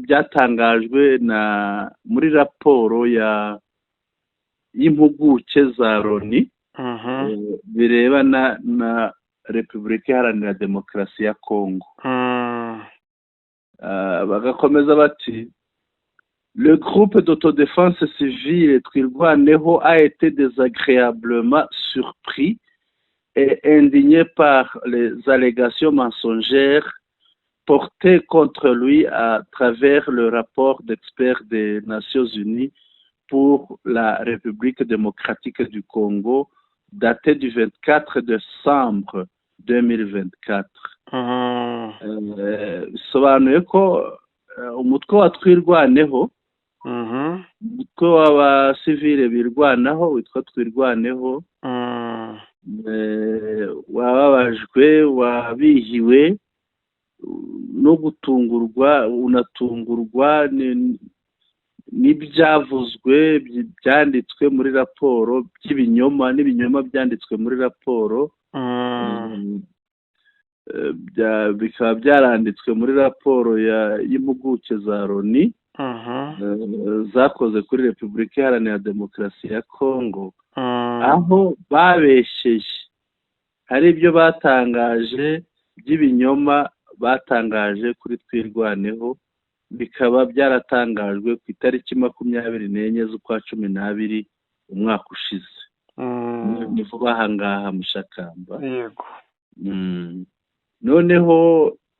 Speaker 2: byatangajwe na muri raporo ya y'impuguke za Loni birebana na Repubulika Iharanira Demokarasi ya Kongo. Bagakomeza bati: "Le groupe d'autodéfense civile Twirwaneho a été désagréablement surpris et indigné par les allégations mensongères portées contre lui à travers le rapport d'experts des Nations Unies pour la République démocratique du Congo daté du 24 décembre 2024." Bisobanuye ko umutwe wa Twirwaneho, umutwe w'abasivile birwanaho witwa Twirwaneho, wababajwe, wabihiwe no gutungurwa, unatungurwa n'ibyavuzwe byanditswe muri raporo by'ibinyoma, n'ibinyoma byanditswe muri raporo, bikaba byaranditswe muri raporo y'impuguke za Loni zakoze kuri Repubulika Iharanira Demokarasi ya Kongo, aho babeshyeye, hari ibyo batangaje by'ibinyoma batangaje kuri Twirwaneho, bikaba byaratangajwe ku itariki 24 z'ukwa 12 umwaka ushize. Ni vuba aha ngaha, Mushakamba.
Speaker 1: Yego.
Speaker 2: Noneho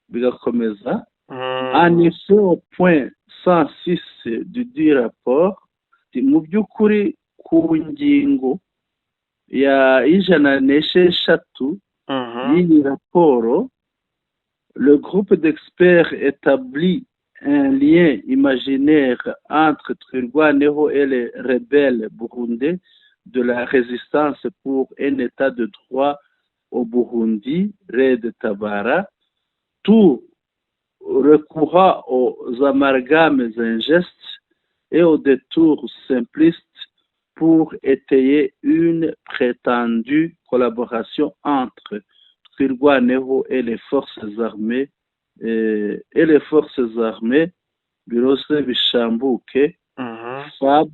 Speaker 2: bigakomeza: "En effet, au point 106 du dit rapport", mu by'ukuri ku ngingo ya 106 y'iyi raporo, "le groupe d'experts établit un lien imaginaire entre Twirwaneho et les rebelles burundais de la résistance pour un état de droit au Burundi, Red Tabara, tout recourant aux amalgames injustes et aux détours simplistes pour étayer une prétendue collaboration entre Twirwaneho et les forces armées Birose Bishambuke, FAB,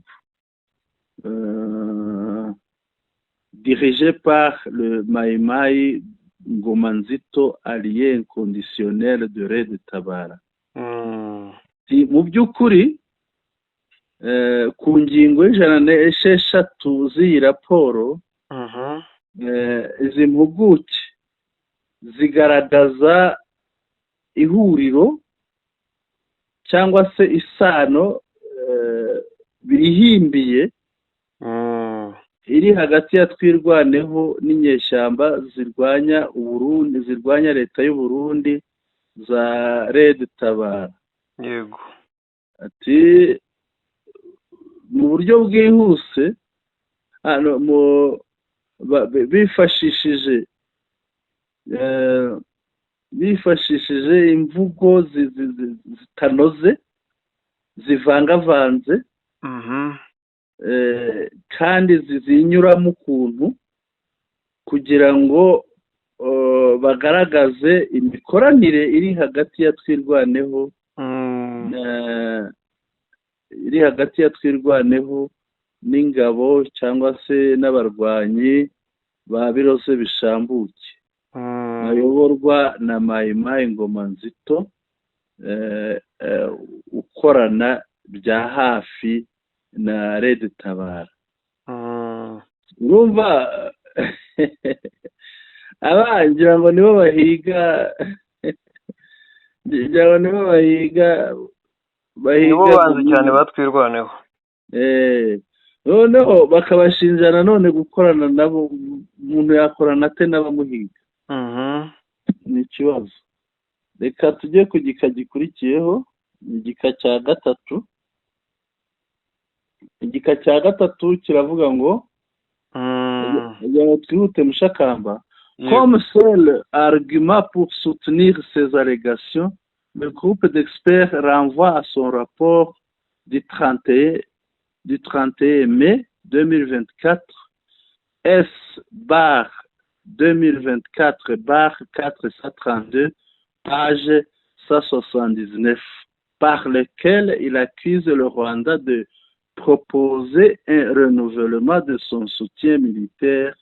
Speaker 2: dirigée par le Maïmaï Ngomanzito, allié inconditionnel de Red Tabara." Mu by'ukuri ku ngingo y'106 z'iyi raporo, izi mpuguke zigaragaza ihuriro cyangwa se isano bihimbiye iri hagati ya Twirwaneho n'inyeshyamba zirwanya Uburundi, zirwanya leta y'u Burundi za Red Tabara. Ati mu buryo bwihuse hano bifashishije imvugo zitanoze, zivangavanze, kandi zinyuramo ukuntu kugira ngo bagaragaze imikoranire iri hagati ya Twirwaneho iri hagati ya Twirwaneho n'ingabo cyangwa se n'abarwanyi ba Birose Bishambuke bayoborwa na Mayimayi Ngoma Nzito, ukorana bya hafi na Red Tabara. Urumva aba ngira ngo nibo bahiga, ngira ngo nibo bahiga. Bahiga
Speaker 1: Nibo banzi cyane batwirwaneho.
Speaker 2: Noneho bakabashinja nanone gukorana nabo. Umuntu yakorana ate n'abamuhiga? Ni ikibazo. Reka tujye ku gika gikurikiyeho, ni igika cya gatatu. Igika cya gatatu kiravuga ngo, kugira ngo twihute, Mushakamba: Comme seul argument pour soutenir ces allégations, le groupe d'experts renvoie à son rapport du 31 mai 2024, S/2024/432, page 179, par lequel il accuse le Rwanda de proposer un renouvellement de son soutien militaire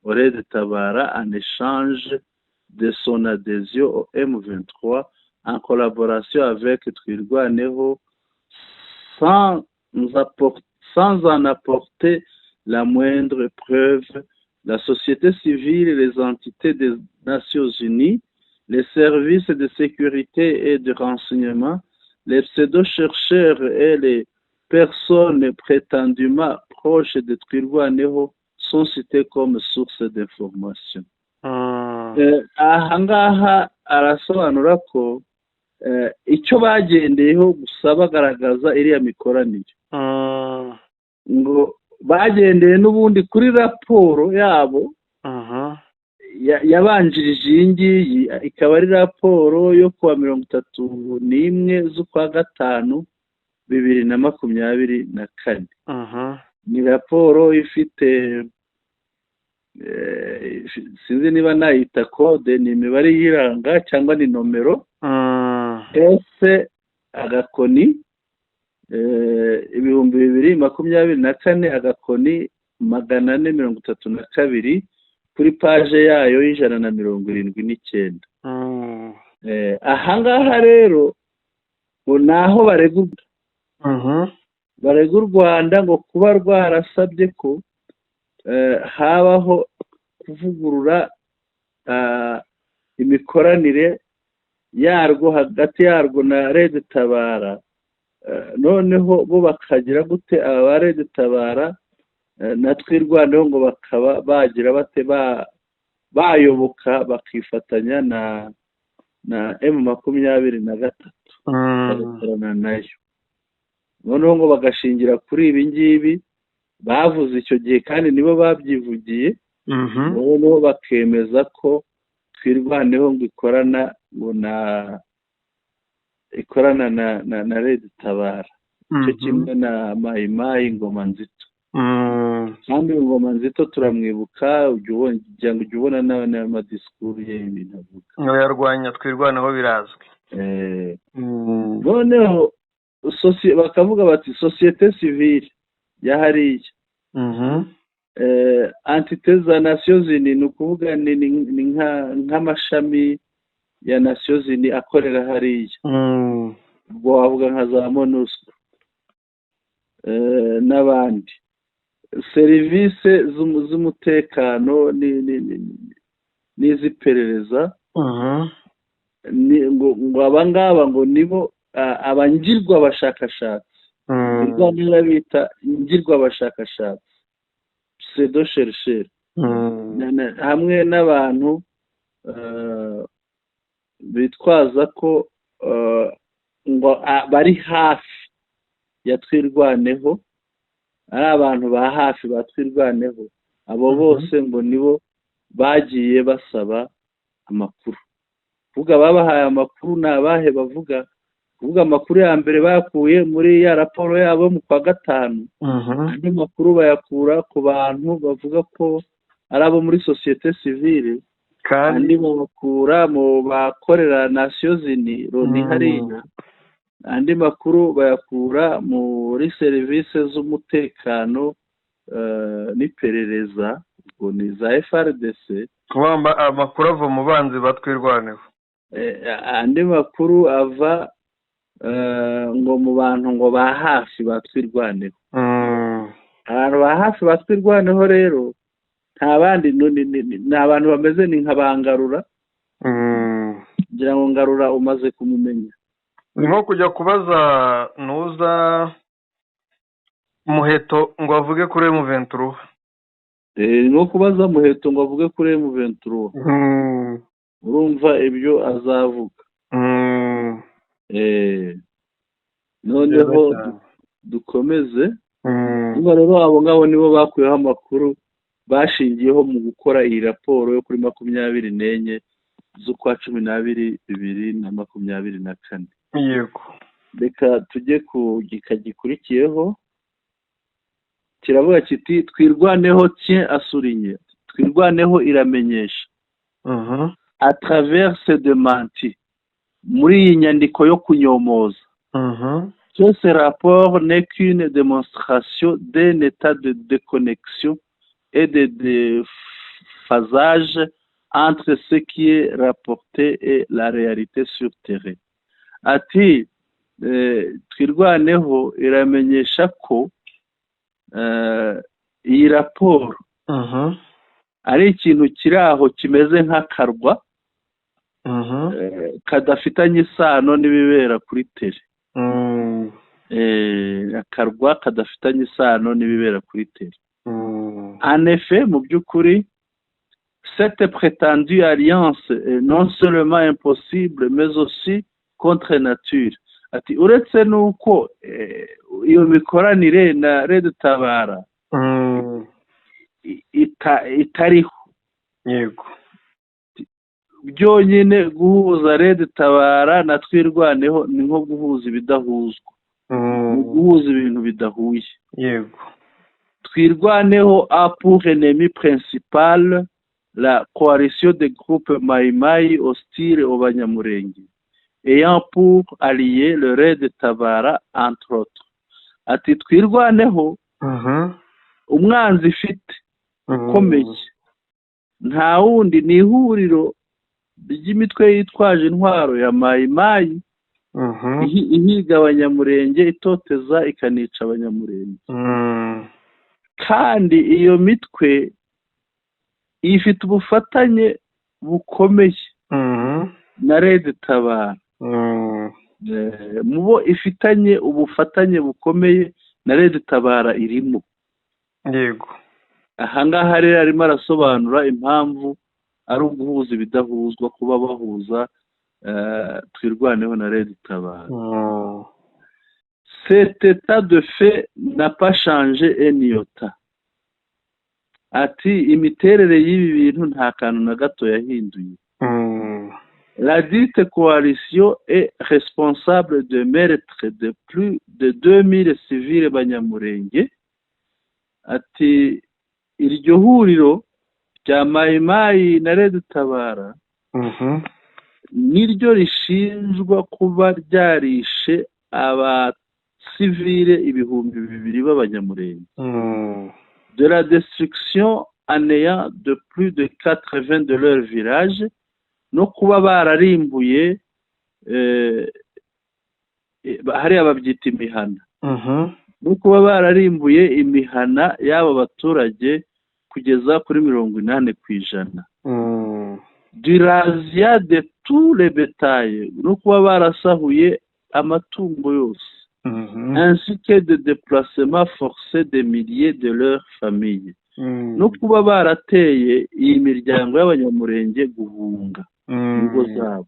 Speaker 2: au Red Tabara en échange de son adhésion au M23 en collaboration avec Twirwaneho sans en apporter la moindre preuve. La société civile, les entités des Nations Unies, les services de sécurité et de renseignement, les pseudo-chercheurs et les personnes prétendument proches de Twirwaneho sont cités comme source d'information. Aha ngaha arasobanura ko icyo bagendeyeho gusa bagaragaza iriya mikoranire, ngo bagendeye n'ubundi kuri raporo yabo yabanjirije iyi ngiyi, ikaba ari raporo yo kuwa 31 z'ukwa gatanu 2024. Ni raporo ifite, sinzi niba nayita code, ni imibare yiranga cyangwa ni nomero, S-2024-432, kuri page yayo y'179. Aha ngaha rero ngo ni aho barega u Rwanda ngo kuba rwarasabye ko habaho kuvugurura imikoranire yarwo, hagati yarwo na Red Tabara. Noneho bo bakagira gute? Aba ba Red Tabara na Twirwaneho ngo bakaba bagira bate? Bayoboka, bakifatanya na M23, bagakorana nayo. Noneho ngo bagashingira kuri ibi ngibi bavuze icyo gihe, kandi nibo babyivugiye. Noneho bakemeza ko Twirwaneho ngo ikorana, ngo na ikorana na Red Tabara, cyo kimwe na Mayimayi Ngoma Nzito. Kandi Ngoma Nzito turamwibuka, ujya ubona, kugira ngo ujye ubona n'amadisikuru ye, ibintu avuga.
Speaker 1: Ngo yarwanya Twirwaneho, birazwi.
Speaker 2: Noneho bakavuga bati société civile ya hariya, entités za Nations Unies, ni ukuvuga ni nk'amashami ya Nations Unies akorera hariya, ubwo wavuga nka za MONUSCO n'abandi, serivisi z'umutekano n'iz'iperereza, ngo aba ngaba ngo nibo abangirwa abashakashatsi. Rwanda bita ingirwa abashakashatsi, pseudo-chercheurs, hamwe n'abantu bitwaza ko ngo bari hafi ya Twirwaneho, ari abantu ba hafi ba Twirwaneho. Abo bose ngo nibo bagiye basaba amakuru. Kuvuga babahaye amakuru ni abahe? Bavuga kuvuga amakuru ya mbere bayakuye muri ya raporo yabo mu kwa gatanu. Andi makuru bayakura ku bantu bavuga ko ari abo muri société civile,
Speaker 1: Kandi
Speaker 2: andi bayakura mu bakorera Nations Unies, Loni hariya, andi makuru bayakura muri serivisi z'umutekano n'iperereza, ubwo ni za FARDC.
Speaker 1: Kubamba amakuru ava mu banzi batwirwaneho.
Speaker 2: Andi makuru ava ngo mu bantu ngo ba hafi batwirwaneho. Abantu ba hafi batwirwaneho rero nta bandi, ni abantu bameze ni nka ba Ngarura. Ngira ngo Ngarura umaze kumumenya.
Speaker 1: Ni nko kujya kubaza nuza Muheto ngo avuge kuri M23.
Speaker 2: Ni nko kubaza Muheto ngo avuge kuri M23. Urumva ibyo azavuga. Noneho dukomeze. Niba rero abo ngabo nibo bakuyeho amakuru bashingiyeho mu gukora iyi raporo yo kuri 24 z'ukwa 12 2024. Reka tujye ku gika gikurikiyeho. Kiravuga kiti: "Twirwaneho tient à souligner", Twirwaneho iramenyesha, "à travers ce démenti", muri iyi nyandiko yo kunyomoza, "que ce rapport n'est qu'une démonstration d'un état de déconnexion et de déphasage entre ce qui est rapporté et la réalité sur terrain." Ati Twirwaneho iramenyesha ko iyi raporo ari ikintu kiri aho kimeze nk'akarwa kadafitanye isano n'ibibera kuri terrain. Akarwa kadafitanye isano n'ibibera kuri terrain. En effet, mu by'ukuri, cette prétendue alliance est non seulement impossible, mais aussi contre nature. Ati uretse n'uko iyo mikoranire na Red Tabara itariho, byonyine guhuza Red Tabara na Twirwaneho ni nko guhuza ibidahuzwa, ni guhuza ibintu bidahuye. Twirwaneho a pour ennemi principal la coalition des groupes Maï-Maï hostiles au Banyamulenge, ayant pour allié le Red Tabara, entre autres. Ati Twirwaneho umwanzi ifite ukomeye nta wundi, ni ihuriro ry'imitwe yitwaje intwaro ya Mayi-Mayi ihiga Abanyamurenge, itoteza ikanica Abanyamurenge. Kandi iyo mitwe ifite ubufatanye bukomeye na Red Tabara. Mu bo ifitanye ubufatanye bukomeye na Red Tabara irimo. Ahangaha rero arimo arasobanura impamvu ari uguhuza ibidahuzwa kuba bahuza Twirwaneho na Red Tabara. Cet état de fait n'a pas changé un iota. Ati imiterere y'ibi bintu nta kantu na gato yahinduye. La dite coalition est responsable de meurtre de plus de 2000 civils Banyamurenge. Ati iryo huriro rya Mayimayi na Red Tabara niryo rishinjwa kuba ryarishe abasivile 2000 b'Abanyamurenge. De la destruction à néant de plus de 80 de leur village, no kuba bararimbuye hariya babyita imihana, no kuba bararimbuye imihana y'abo baturage kugeza kuri 80%. Du razzia de tous les bétails, no kuba barasahuye amatungo yose, ainsi que de déplacements forcés de milliers de leurs familles, no kuba barateye iyi miryango y'Abanyamurenge guhunga ingo zabo.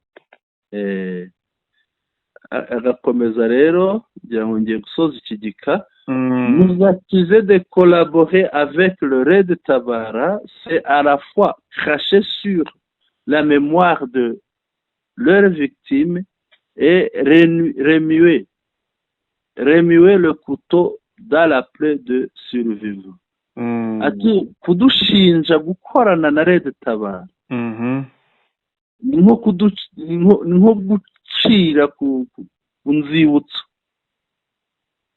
Speaker 2: Agakomeza rero, ngira ngo ngiye gusoza iki gika. Nous accuser de collaborer avec le Red Tabara, c'est à la fois cracher sur la mémoire de leurs victimes et remuer le couteau dans la plaie de survivants. Ati kudushinja gukorana na Red Tabara ni nko gucira ku nzibutso,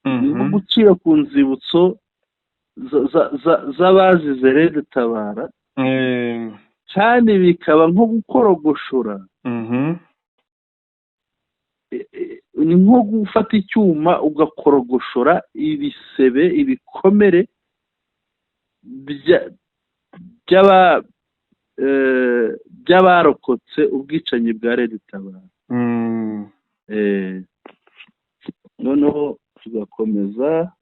Speaker 2: ni nko gucira ku nzibutso z'abazize Red Tabara, kandi bikaba nko gukorogoshora, ni nko gufata icyuma ugakorogoshora ibisebe, ibikomere by'abarokotse ubwicanyi bwa Red Tabara. Noneho tugakomeza,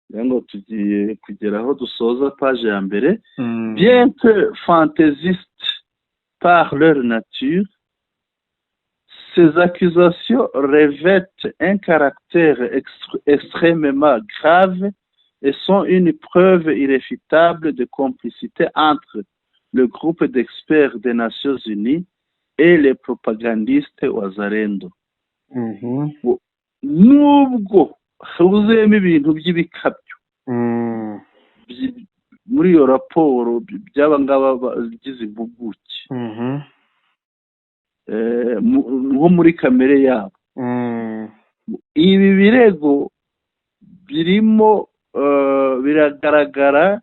Speaker 2: kugira ngo tugiye kugera aho dusoza page ya mbere. Bien que fantaisistes par leur nature, ces accusations revêtent un caractère extrêmement grave et sont une preuve irréfutable de complicité entre le groupe d'experts des Nations Unies et les propagandistes Wazalendo. Nubwo huzuyemo ibintu by'ibikabyo muri iyo raporo by'aba ngaba bagize impuguke, nko muri kamere yabo, ibi birego birimo biragaragara,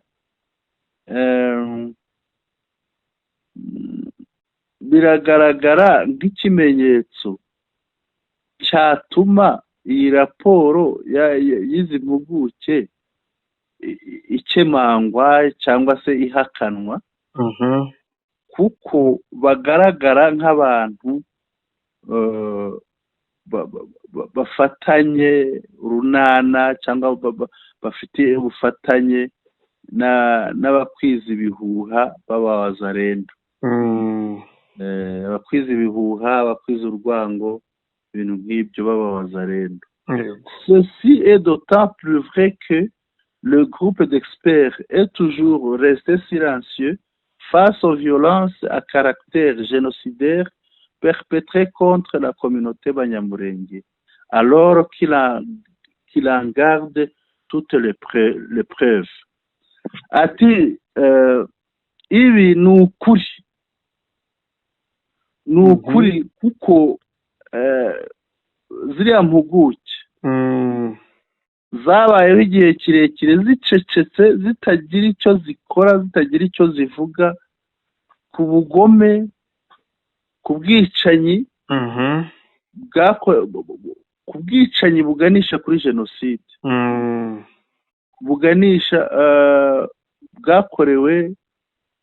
Speaker 2: biragaragara nk'ikimenyetso cyatuma iyi raporo y'izi mpuguke ikemangwa cyangwa se ihakanwa, kuko bagaragara nk'abantu bafatanye urunana cyangwa bafite ubufatanye n'abakwiza ibihuha b'abawazalendo, abakwiza ibihuha, abakwiza urwango, ibintu nk'ibyo b'abawazalendo. Ceci est d'autant plus vrai que le groupe d'experts est toujours resté silencieux face aux violences à caractère génocidaire perpétrées contre la communauté Banyamurenge, alors qu'il en garde toutes les preuves. Ati ibi ni ukuri, ni ukuri, kuko ziriya mpuguke zabayeho igihe kirekire zicecetse, zitagira icyo zikora, zitagira icyo zivuga ku bugome, ku bwicanyi ku bwicanyi buganisha kuri jenoside, buganisha bwakorewe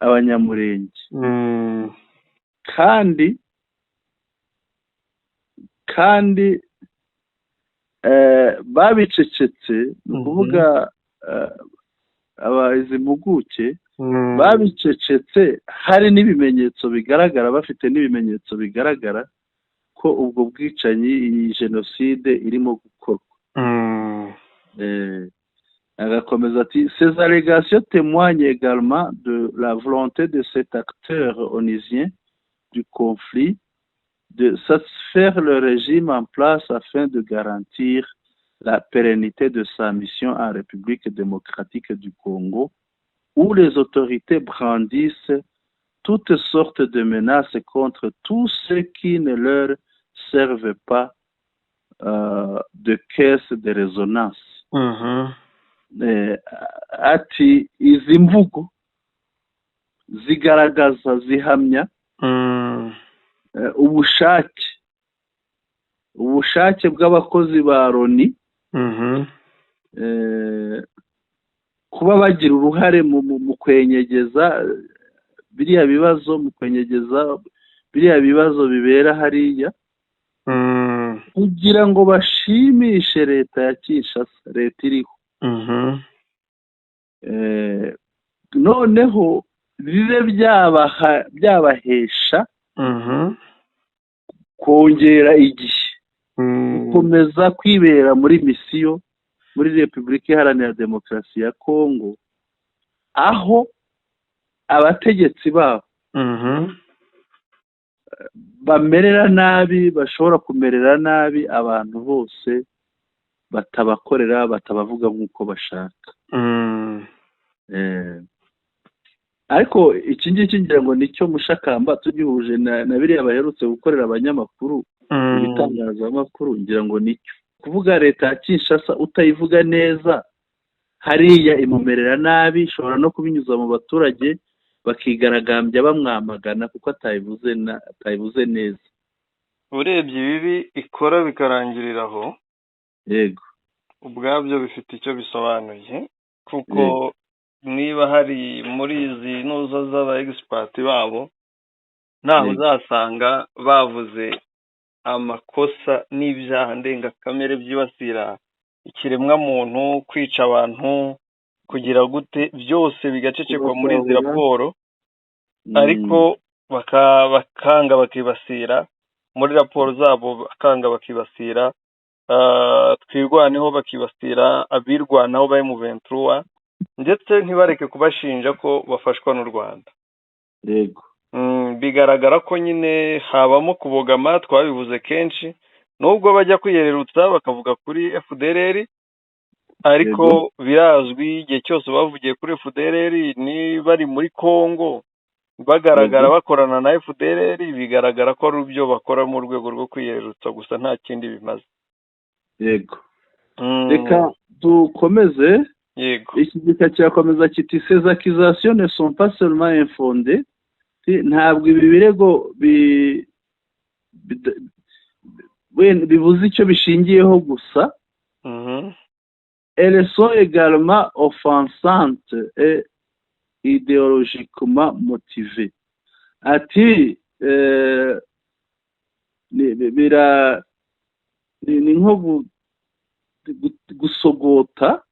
Speaker 2: Abanyamurenge, kandi babicecetse, ni ukuvuga izi mpuguke babicecetse hari n'ibimenyetso bigaragara, bafite n'ibimenyetso bigaragara ko ubwo bwicanyi, iyi jenoside irimo gukorwa. Agakomeza ati: "Ces allégations témoignent également de la volonté de cet acteur onusien du conflit de satisfaire le régime en place afin de garantir la pérennité de sa mission en République démocratique du Congo, où les autorités brandissent toutes sortes de menaces contre tous ceux qui ne leur servent pas de caisse de résonance." Ati izi mvugo zigaragaza, zihamya ubushake bw'abakozi ba Loni kuba bagira uruhare mu kwenyegeza biriya bibazo, mu kwenyegeza biriya bibazo bibera hariya, kugira ngo bashimishe leta ya Kinshasa, leta iriho. Noneho bibe byabahesha kongera igihe, gukomeza kwibera muri misiyo muri Repubulika Iharanira Demokarasi ya Kongo, aho abategetsi babo bamerera nabi, bashobora kumerera nabi abantu bose batabakorera, batabavuga nk'uko bashaka. Ariko iki ngiki ngira ngo nicyo mushakamba tugihuje na biriya baherutse gukorera abanyamakuru, ibitangazamakuru, ngira ngo nicyo kuvuga leta ya Kinshasa utayivuga neza hariya imumerera nabi, ishobora no kubinyuza mu baturage bakigaragambya bamwamagana kuko atayivuze neza.
Speaker 1: Urebye ibibi ikora bikarangirira aho, ubwabyo bifite icyo bisobanuye, kuko niba hari muri izi ntuzo z'aba experts babo, ntaho uzasanga bavuze. Amakosa n'ibyaha ndengakamere byibasira ikiremwamuntu, kwica abantu, kugira gute, byose bigacecekwa muri izi
Speaker 2: Kubasahura.
Speaker 1: raporo, ariko bakanga bakibasira muri raporo zabo, bakanga bakibasira Twirwaneho, bakibasira abirwanaho ba M23, ndetse ntibareke kubashinja ko bafashwa n'u Rwanda. Bigaragara ko nyine habamo kubogama. Twabivuze kenshi, nubwo bajya kwiyererutsa bakavuga kuri FDLR, ariko birazwi, igihe cyose bavugiye kuri FDLR ni bari muri Congo, bagaragara bakorana na FDLR. Bigaragara ko ari ibyo bakora mu rwego rwo kwiyererutsa gusa, nta kindi bimaze.
Speaker 2: Yego, reka dukomeze.
Speaker 1: Yego.
Speaker 2: Iki gika kirakomeza kiti: "Ces accusations ne sont pas seulement infondées", ntabwo ibi birego wenda bibuze icyo bishingiyeho gusa, "elles sont également offensantes et idéologiquement motivées". Ati ni nko gusogota.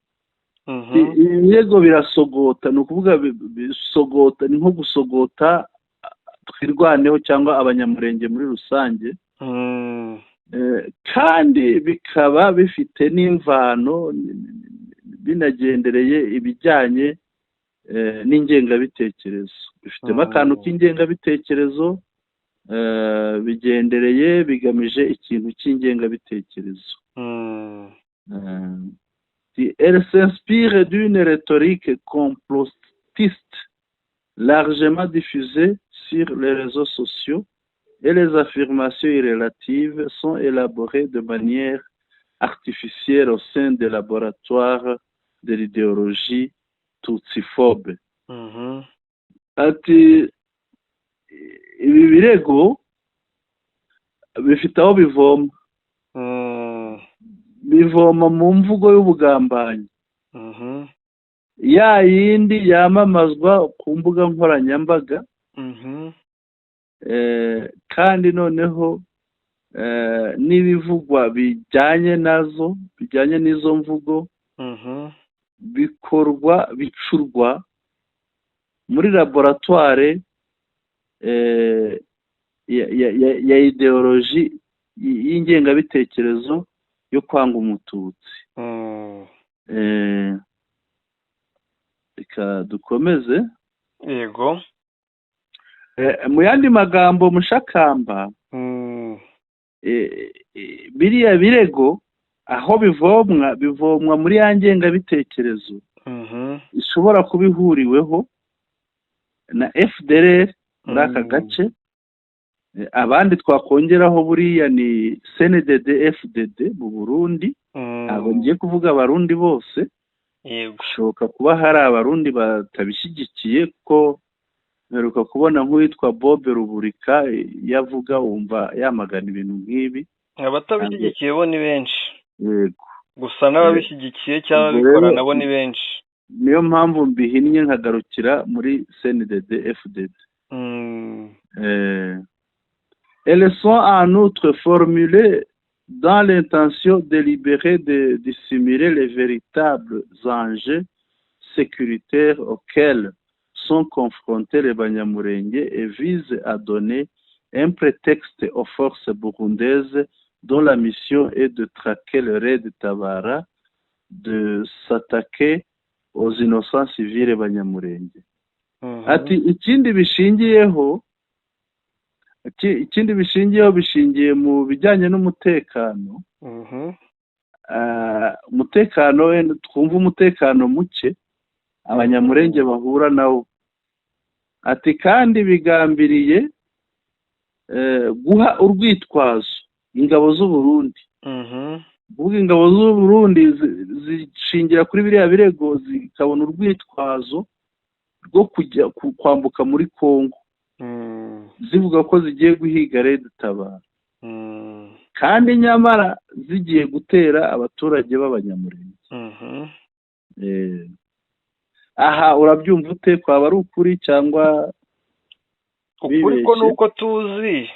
Speaker 2: Ibirego birasogota, ni ukuvuga bisogota, ni nko gusogota Twirwaneho cyangwa Abanyamurenge muri rusange. Kandi bikaba bifite n'imvano, binagendereye ibijyanye n'ingengabitekerezo, bifitemo akantu k'ingengabitekerezo, bigendereye, bigamije ikintu cy'ingengabitekerezo. Elle s'inspire d'une rhétorique complotiste largement diffusée sur les réseaux sociaux et les affirmations irrelatives sont élaborées de manière artificielle au sein des laboratoires de l'idéologie tutsiphobe. Ati ibi birego bifite aho bivoma, bivoma mu mvugo y'ubugambanyi, ya yindi yamamazwa ku mbuga nkoranyambaga, kandi noneho n'ibivugwa bijyanye nazo, bijyanye n'izo mvugo, bikorwa, bicurwa muri laboratoire ya idéologie y'ingengabitekerezo yo kwanga Umututsi. Reka dukomeze.
Speaker 1: Yego.
Speaker 2: Mu yandi magambo, Mushakamba, biriya birego aho bivomwa, bivomwa muri ya ngengabitekerezo ishobora kuba ihuriweho na FDLR muri aka gace. Abandi twakongeraho buriya ni CNDD FDD mu Burundi. Ntabwo ngiye kuvuga Abarundi bose, bishoboka kuba hari Abarundi batabishyigikiye, kuko mperuka kubona nk'uwitwa Bob Ruburika, iyo avuga wumva yamagana ibintu nk'ibi.
Speaker 1: Abatabishyigikiye bo ni benshi. Gusa n'ababishyigikiye cyangwa
Speaker 2: Ubwo
Speaker 1: ababikora
Speaker 2: rero
Speaker 1: nabo ni benshi.
Speaker 2: Niyo mpamvu mbihinnye nkagarukira muri CNDD FDD. Elles sont en outre formulées dans l'intention délibérée de dissimuler les véritables enjeux sécuritaires auxquels sont confrontés les Banyamulenge et visent à donner un prétexte aux forces burundaises dont la mission est de traquer le Raid Tabara de s'attaquer aux innocents civils Banyamulenge. Ati ikindi bishingiyeho, bishingiye mu bijyanye n'umutekano. Umutekano wenda twumva umutekano muke Abanyamurenge bahura nawo. Ati kandi bigambiriye guha urwitwazo ingabo z'u Burundi. Kuvuga ingabo z'u Burundi zishingira kuri biriya birego, zikabona urwitwazo rwo kujya kwambuka muri Congo, zivuga ko zigiye guhiga Red Tabara, kandi nyamara zigiye gutera abaturage b'Abanyamurenge. Aha urabyumva ute? Kwaba ari ukuri cyangwa
Speaker 1: Ukuri ko
Speaker 2: bibeshye?
Speaker 1: Ni uko tuzi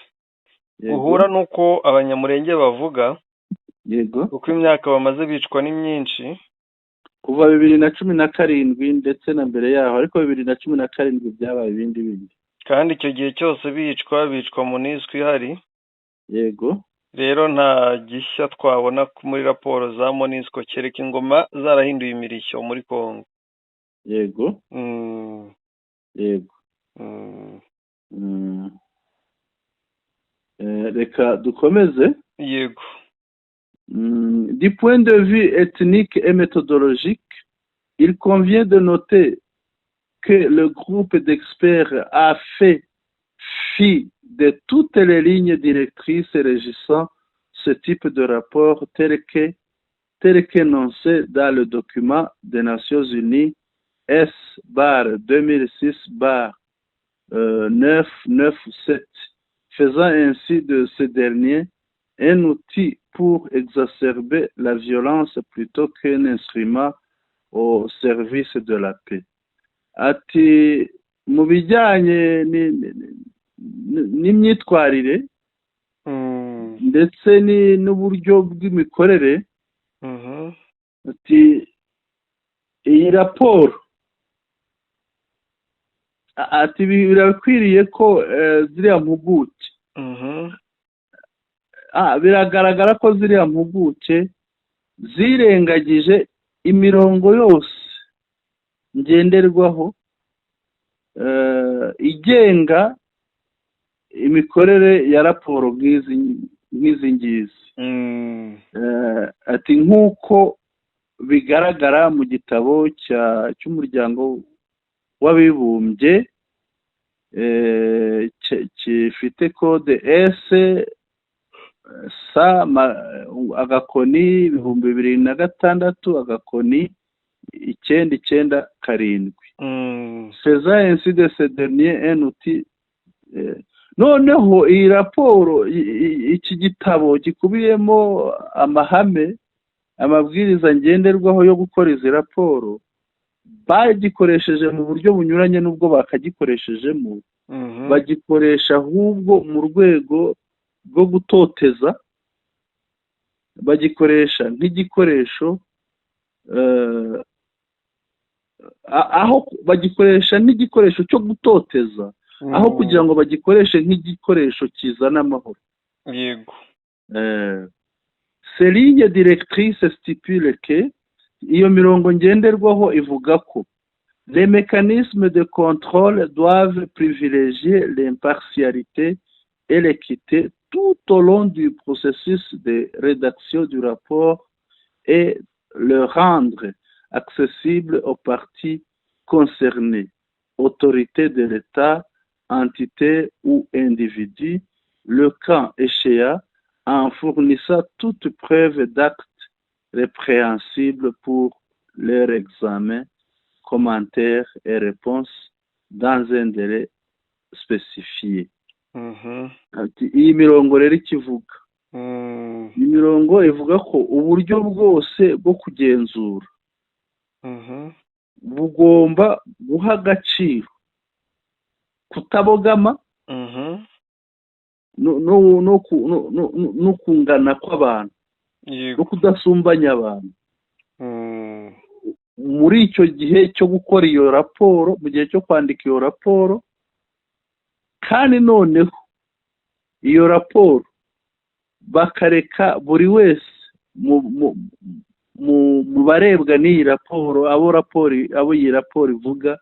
Speaker 1: Guhura n'uko Abanyamurenge bavuga, kuko imyaka bamaze bicwa ni myinshi.
Speaker 2: Kuva 2017 ndetse na mbere yaho, ariko 2017 byabaye ibindi bindi.
Speaker 1: Kandi icyo gihe cyose bicwa MONUSCO ihari. Rero nta gishya twabona muri raporo za MONUSCO, kereka ingoma zarahinduye imirishyo muri Congo.
Speaker 2: Reka dukomeze.
Speaker 1: Yego.
Speaker 2: Du point de vue ethnique et méthodologique, il convient de noter que le groupe d'experts a fait fi de toutes les lignes directrices régissant ce type de rapport tel qu'énoncé dans le document des Nations Unies S/2006/997, faisant ainsi de ce dernier un outil pour exacerber la violence plutôt qu'un instrument au service de la paix. Ati mu bijyanye n'imyitwarire ndetse n'uburyo bw'imikorere, ati iyi raporo, ati birakwiriye ko ziriya mpuguke, biragaragara ko ziriya mpuguke zirengagije imirongo yose ngenderwaho igenga imikorere ya raporo nk'izi ngizi. Ati nk'uko bigaragara mu gitabo cy'Umuryango w'Abibumbye gifite code S/2006*997, faisant ainsi de ce dernier un outil. Noneho iyi raporo, iki gitabo gikubiyemo amahame, amabwiriza ngenderwaho yo gukora izi raporo, bagikoresheje mu buryo bunyuranye n'ubwo bakagikoresheje, bagikoresha ahubwo mu rwego rwo gutoteza, bagikoresha nk'igikoresho, aho bagikoresha nk'igikoresho cyo gutoteza aho kugira ngo bagikoreshe nk'igikoresho kizana amahoro. Ces lignes directrices stipulent que, iyo mirongo ngenderwaho ivuga ko, les mécanismes de contrôle doivent privilégier l'impartialité et l'équité tout au long du processus de rédaction du rapport et le rendre accessible aux parties concernées, autorités de l'État, entités ou individus, le cas échéant, en fournissant toute preuve d'actes répréhensibles pour leur examen, commentaires et réponses dans un délai spécifié. Ati iyi mirongo rero ikivuga, iyi mirongo ivuga ko uburyo bwose bwo kugenzura bugomba guha agaciro kutabogama no kungana kw'abantu no kudasumbanya abantu muri icyo gihe cyo gukora iyo raporo, mu gihe cyo kwandika iyo raporo. Kandi noneho iyo raporo bakareka buri wese mu barebwa n'iyi raporo, abo iyi raporo ivuga,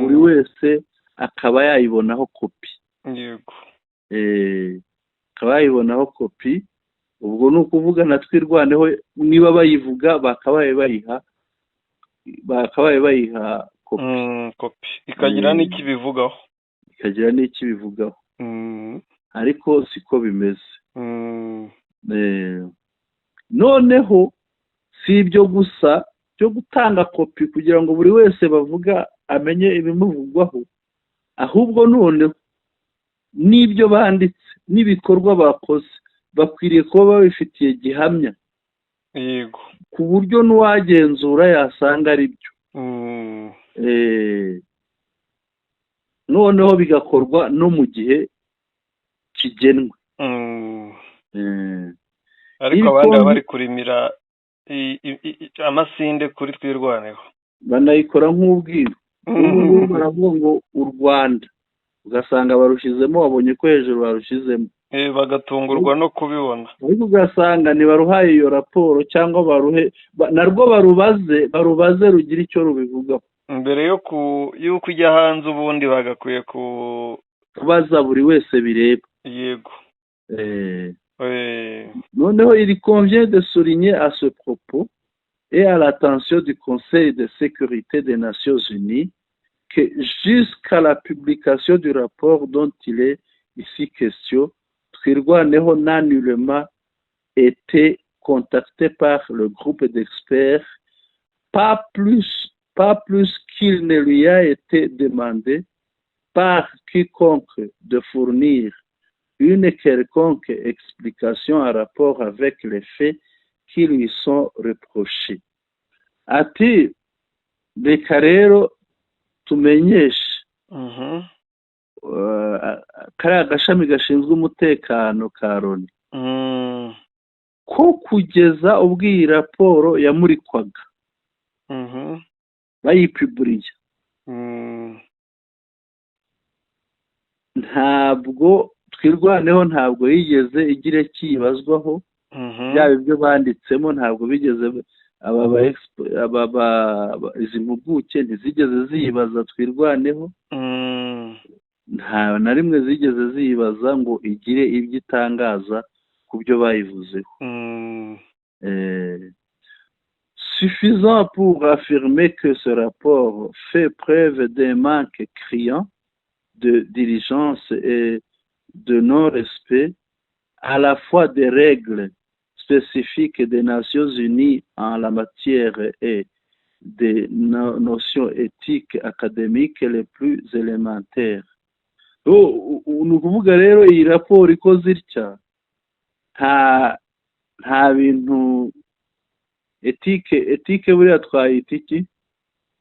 Speaker 2: buri wese akaba yayibonaho kopi. Akaba yayibonaho kopi. Ubwo ni ukuvuga na Twirwaneho, niba bayivuga, bakabaye bayiha kopi.
Speaker 1: Kopi ikagira n'icyo ibivugaho.
Speaker 2: Ikagira n'icyo ibivugaho, ariko siko bimeze. Noneho si ibyo gusa byo gutanga kopi kugira ngo buri wese bavuga amenye ibimuvugwaho, ahubwo noneho n'ibyo banditse n'ibikorwa bakoze bakwiriye kuba babifitiye gihamya, ku buryo n'uwagenzura yasanga ari byo. Noneho bigakorwa no mu gihe kigenwe.
Speaker 1: Ariko abandi baba bari kurimira amasinde kuri Twirwaneho.
Speaker 2: Banayikora nk'ubwiru. Ubu ngubu baravuga ngo u Rwanda, ugasanga barushyizemo, wabonye ko hejuru barushyizemo.
Speaker 1: Bagatungurwa no kubibona.
Speaker 2: Ariko ugasanga ntibaruhaye iyo raporo, cyangwa baruhe narwo barubaze rugire icyo rubivugaho.
Speaker 1: Mbere yo ku y'uko ijya hanze, ubundi bagakwiye ku
Speaker 2: kubaza buri wese bireba. Noneho, il convient de souligner à ce propos et à l'attention du Conseil de sécurité des Nations Unies que jusqu'à la publication du rapport dont il est ici question, Twirwaneho n'a nullement été contacté par le groupe d'experts, pas plus qu'il ne lui a été demandé par quiconque de fournir une quelconque explication en rapport avec les faits qui lui sont reprochés. Ati reka rero tumenyeshe kariya gashami gashinzwe umutekano ka Loni ko kugeza ubwo iyi raporo yamurikwaga, bayipiburiye, ntabwo Twirwaneho ntabwo yigeze igira icyo byaba ibyo banditsemo, ntabwo bigeze aba izi mpuguke ntizigeze ziyibaza Twirwaneho, nta na rimwe zigeze ziyibaza ngo igire ibyo itangaza ku byo bayivuzeho. Suffisant pour affirmer que ce rapport fait preuve d'un manque criant de diligence et de non-respect à la fois des règles spécifiques des Nations Unies en la matière et des notions éthiques académiques les plus élémentaires. Ni ukuvuga rero iyi raporo ikoze itya, nta bintu éthique buriya twayita iki?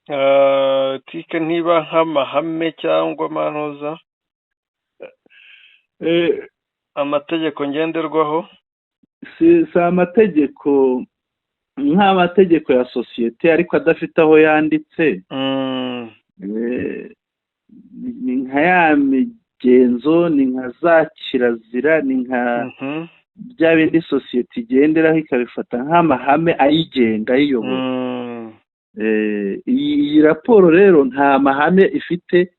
Speaker 1: Éthique ntiba nk'amahame cyangwa amanuza, amategeko ngenderwaho.
Speaker 2: Si amategeko, nk'amategeko ya sosiyete ariko adafite aho yanditse. Ni nka ya migenzo, ni nka za kirazira, ni nka bya bindi sosiyete igenderaho ikabifata nk'amahame ayigenga, ayiyobora. Iyi raporo rero nta mahame ifite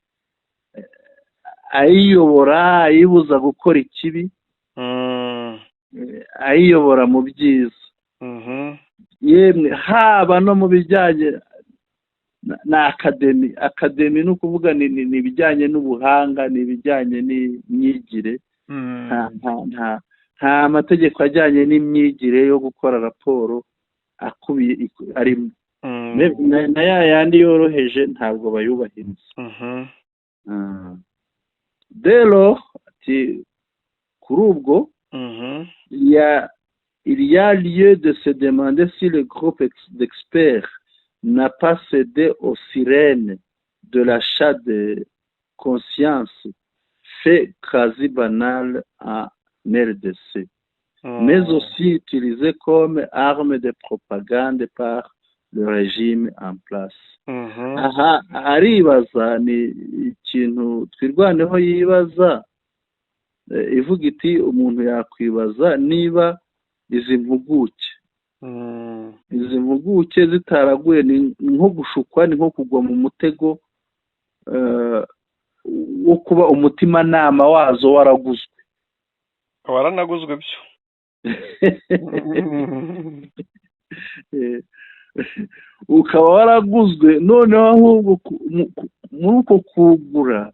Speaker 2: ayiyobora, ayibuza gukora ikibi, ayiyobora mu byiza, yemwe haba no mu bijyanye na académie. Académie ni ukuvuga ni ibijyanye n'ubuhanga, ni ibijyanye n'imyigire. Nta mategeko ajyanye n'imyigire yo gukora raporo akubiye arimo. Na ya yandi yoroheje ntabwo bayubahiriza. Dès lors, ati kuri ubwo, il y a lieu de se demander si le groupe d'experts n'a pas cédé aux sirènes de l'achat de conscience, fait quasi banal en RDC, mais aussi utilisé comme arme de propagande par le régime en place. Aha aribaza, ni ikintu Twirwaneho yibaza, ivuga iti umuntu yakwibaza niba izi mpuguke zitaraguye, ni nko gushukwa, ni nko kugwa mu mutego wo kuba umutimanama wazo waraguzwe.
Speaker 1: Waranaguzwe byo.
Speaker 2: Ukaba waraguzwe, noneho ahubwo muri uko kugura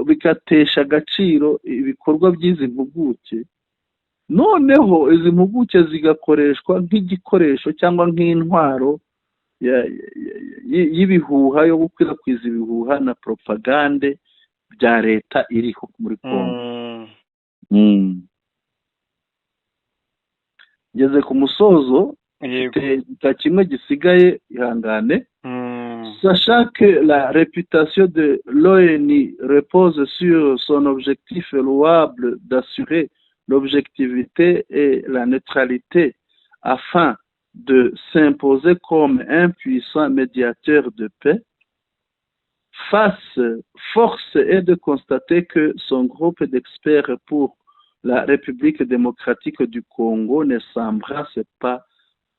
Speaker 2: bigatesha agaciro ibikorwa by'izi mpuguke, noneho izi mpuguke zigakoreshwa nk'igikoresho cyangwa nk'intwaro y'ibihuha, yo gukwirakwiza ibihuha na propagande bya leta iriho muri Congo. Ngeze ku musozo. Igika kimwe gisigaye, ihangane. Sachant que la réputation de l'ONU repose sur son objectif louable d'assurer l'objectivité et la neutralité afin de s'imposer comme un puissant médiateur de paix, force est de constater que son groupe d'experts pour la République démocratique du Congo ne s'embarrasse pas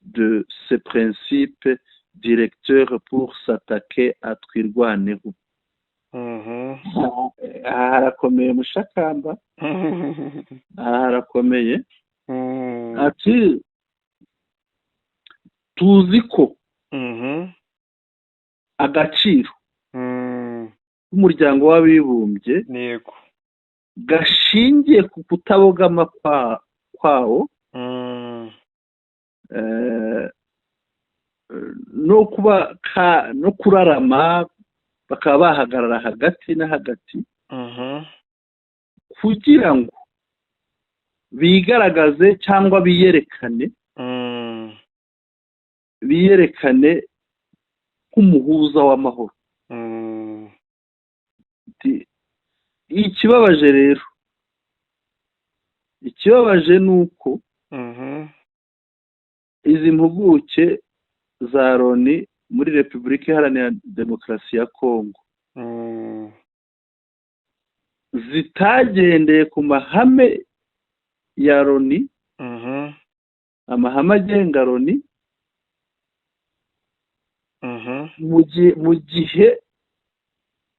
Speaker 2: de ces principes directeurs pour s'attaquer à Twirwaneho. Aha harakomeye, mushakamba, aha harakomeye. Ati tuzi ko agaciro k'Umuryango w'Abibumbye gashingiye ku kutabogama kwawo no kuba no kurarama, bakaba bahagarara hagati na hagati kugira ngo bigaragaze cyangwa biyerekane biyerekane nk'umuhuza w'amahoro. Ikibabaje rero, ikibabaje ni uko izi mpuguke za Loni muri Repubulika Iharanira Demokarasi ya Kongo zitagendeye ku mahame ya Loni, amahame agenga Loni, mu gihe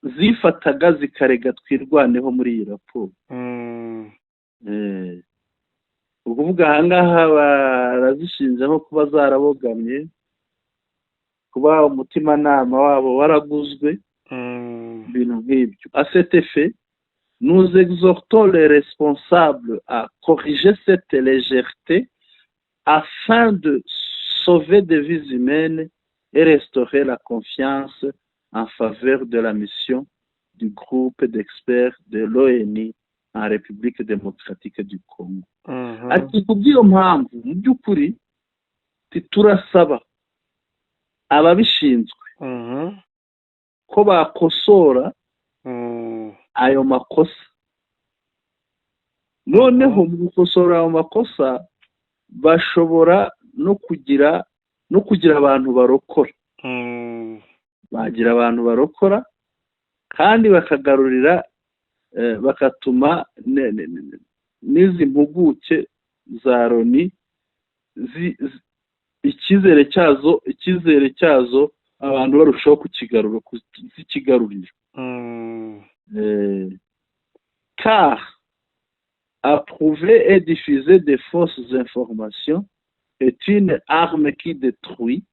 Speaker 2: zifataga zikarega Twirwaneho muri iyi raporo. Ukuvuga aha ngaha barazishinja nko kuba zarabogamye, kuba umutimanama wabo waraguzwe, ibintu nk'ibyo. À cet effet, nous exhortons les responsables à corriger cette légèreté afin de sauver des vies humaines et restaurer la confiance en faveur de la mission du groupe d'experts de l'ONU en République démocratique du Congo. Ati kubw'iyo mpamvu, mu by'ukuri turasaba ababishinzwe ko bakosora ayo makosa. Noneho mu gukosora ayo makosa bashobora no kugira abantu barokora, bagira abantu barokora kandi bakagarurira, bakatuma n'izi mpuguke za Loni icyizere cyazo abantu barushaho kukigarura, kuzikigarurira. Car approuver et diffuser des fausses informations est une arme qui détruit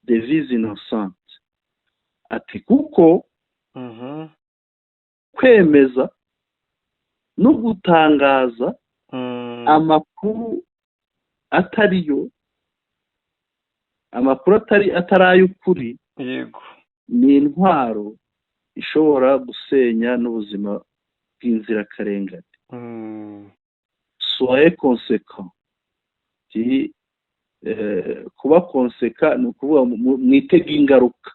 Speaker 2: des vies innocentes. Ati kuko kwemeza no gutangaza amakuru atariyo, amakuru atari ay'ukuri, ni intwaro ishobora gusenya n'ubuzima bw'inzirakarengane. Soyez conséquent. Kuba conséquent ni ukuvuga mwitege ingaruka.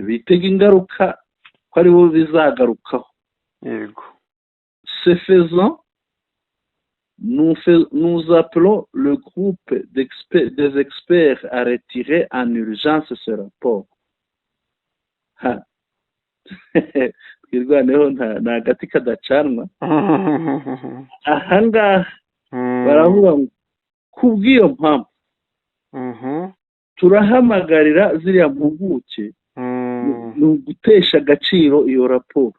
Speaker 2: Bitege ingaruka ko aribo bizagarukaho. Ce faisant, nous appelons le groupe des experts à retirer en urgence ce rapport. Ha. Twirwaneho nta gati kadacanwa. Ahangaha baravuga ngo kubw'iyo mpamvu turahamagarira ziriya mpuguke ni ugutesha agaciro iyo raporo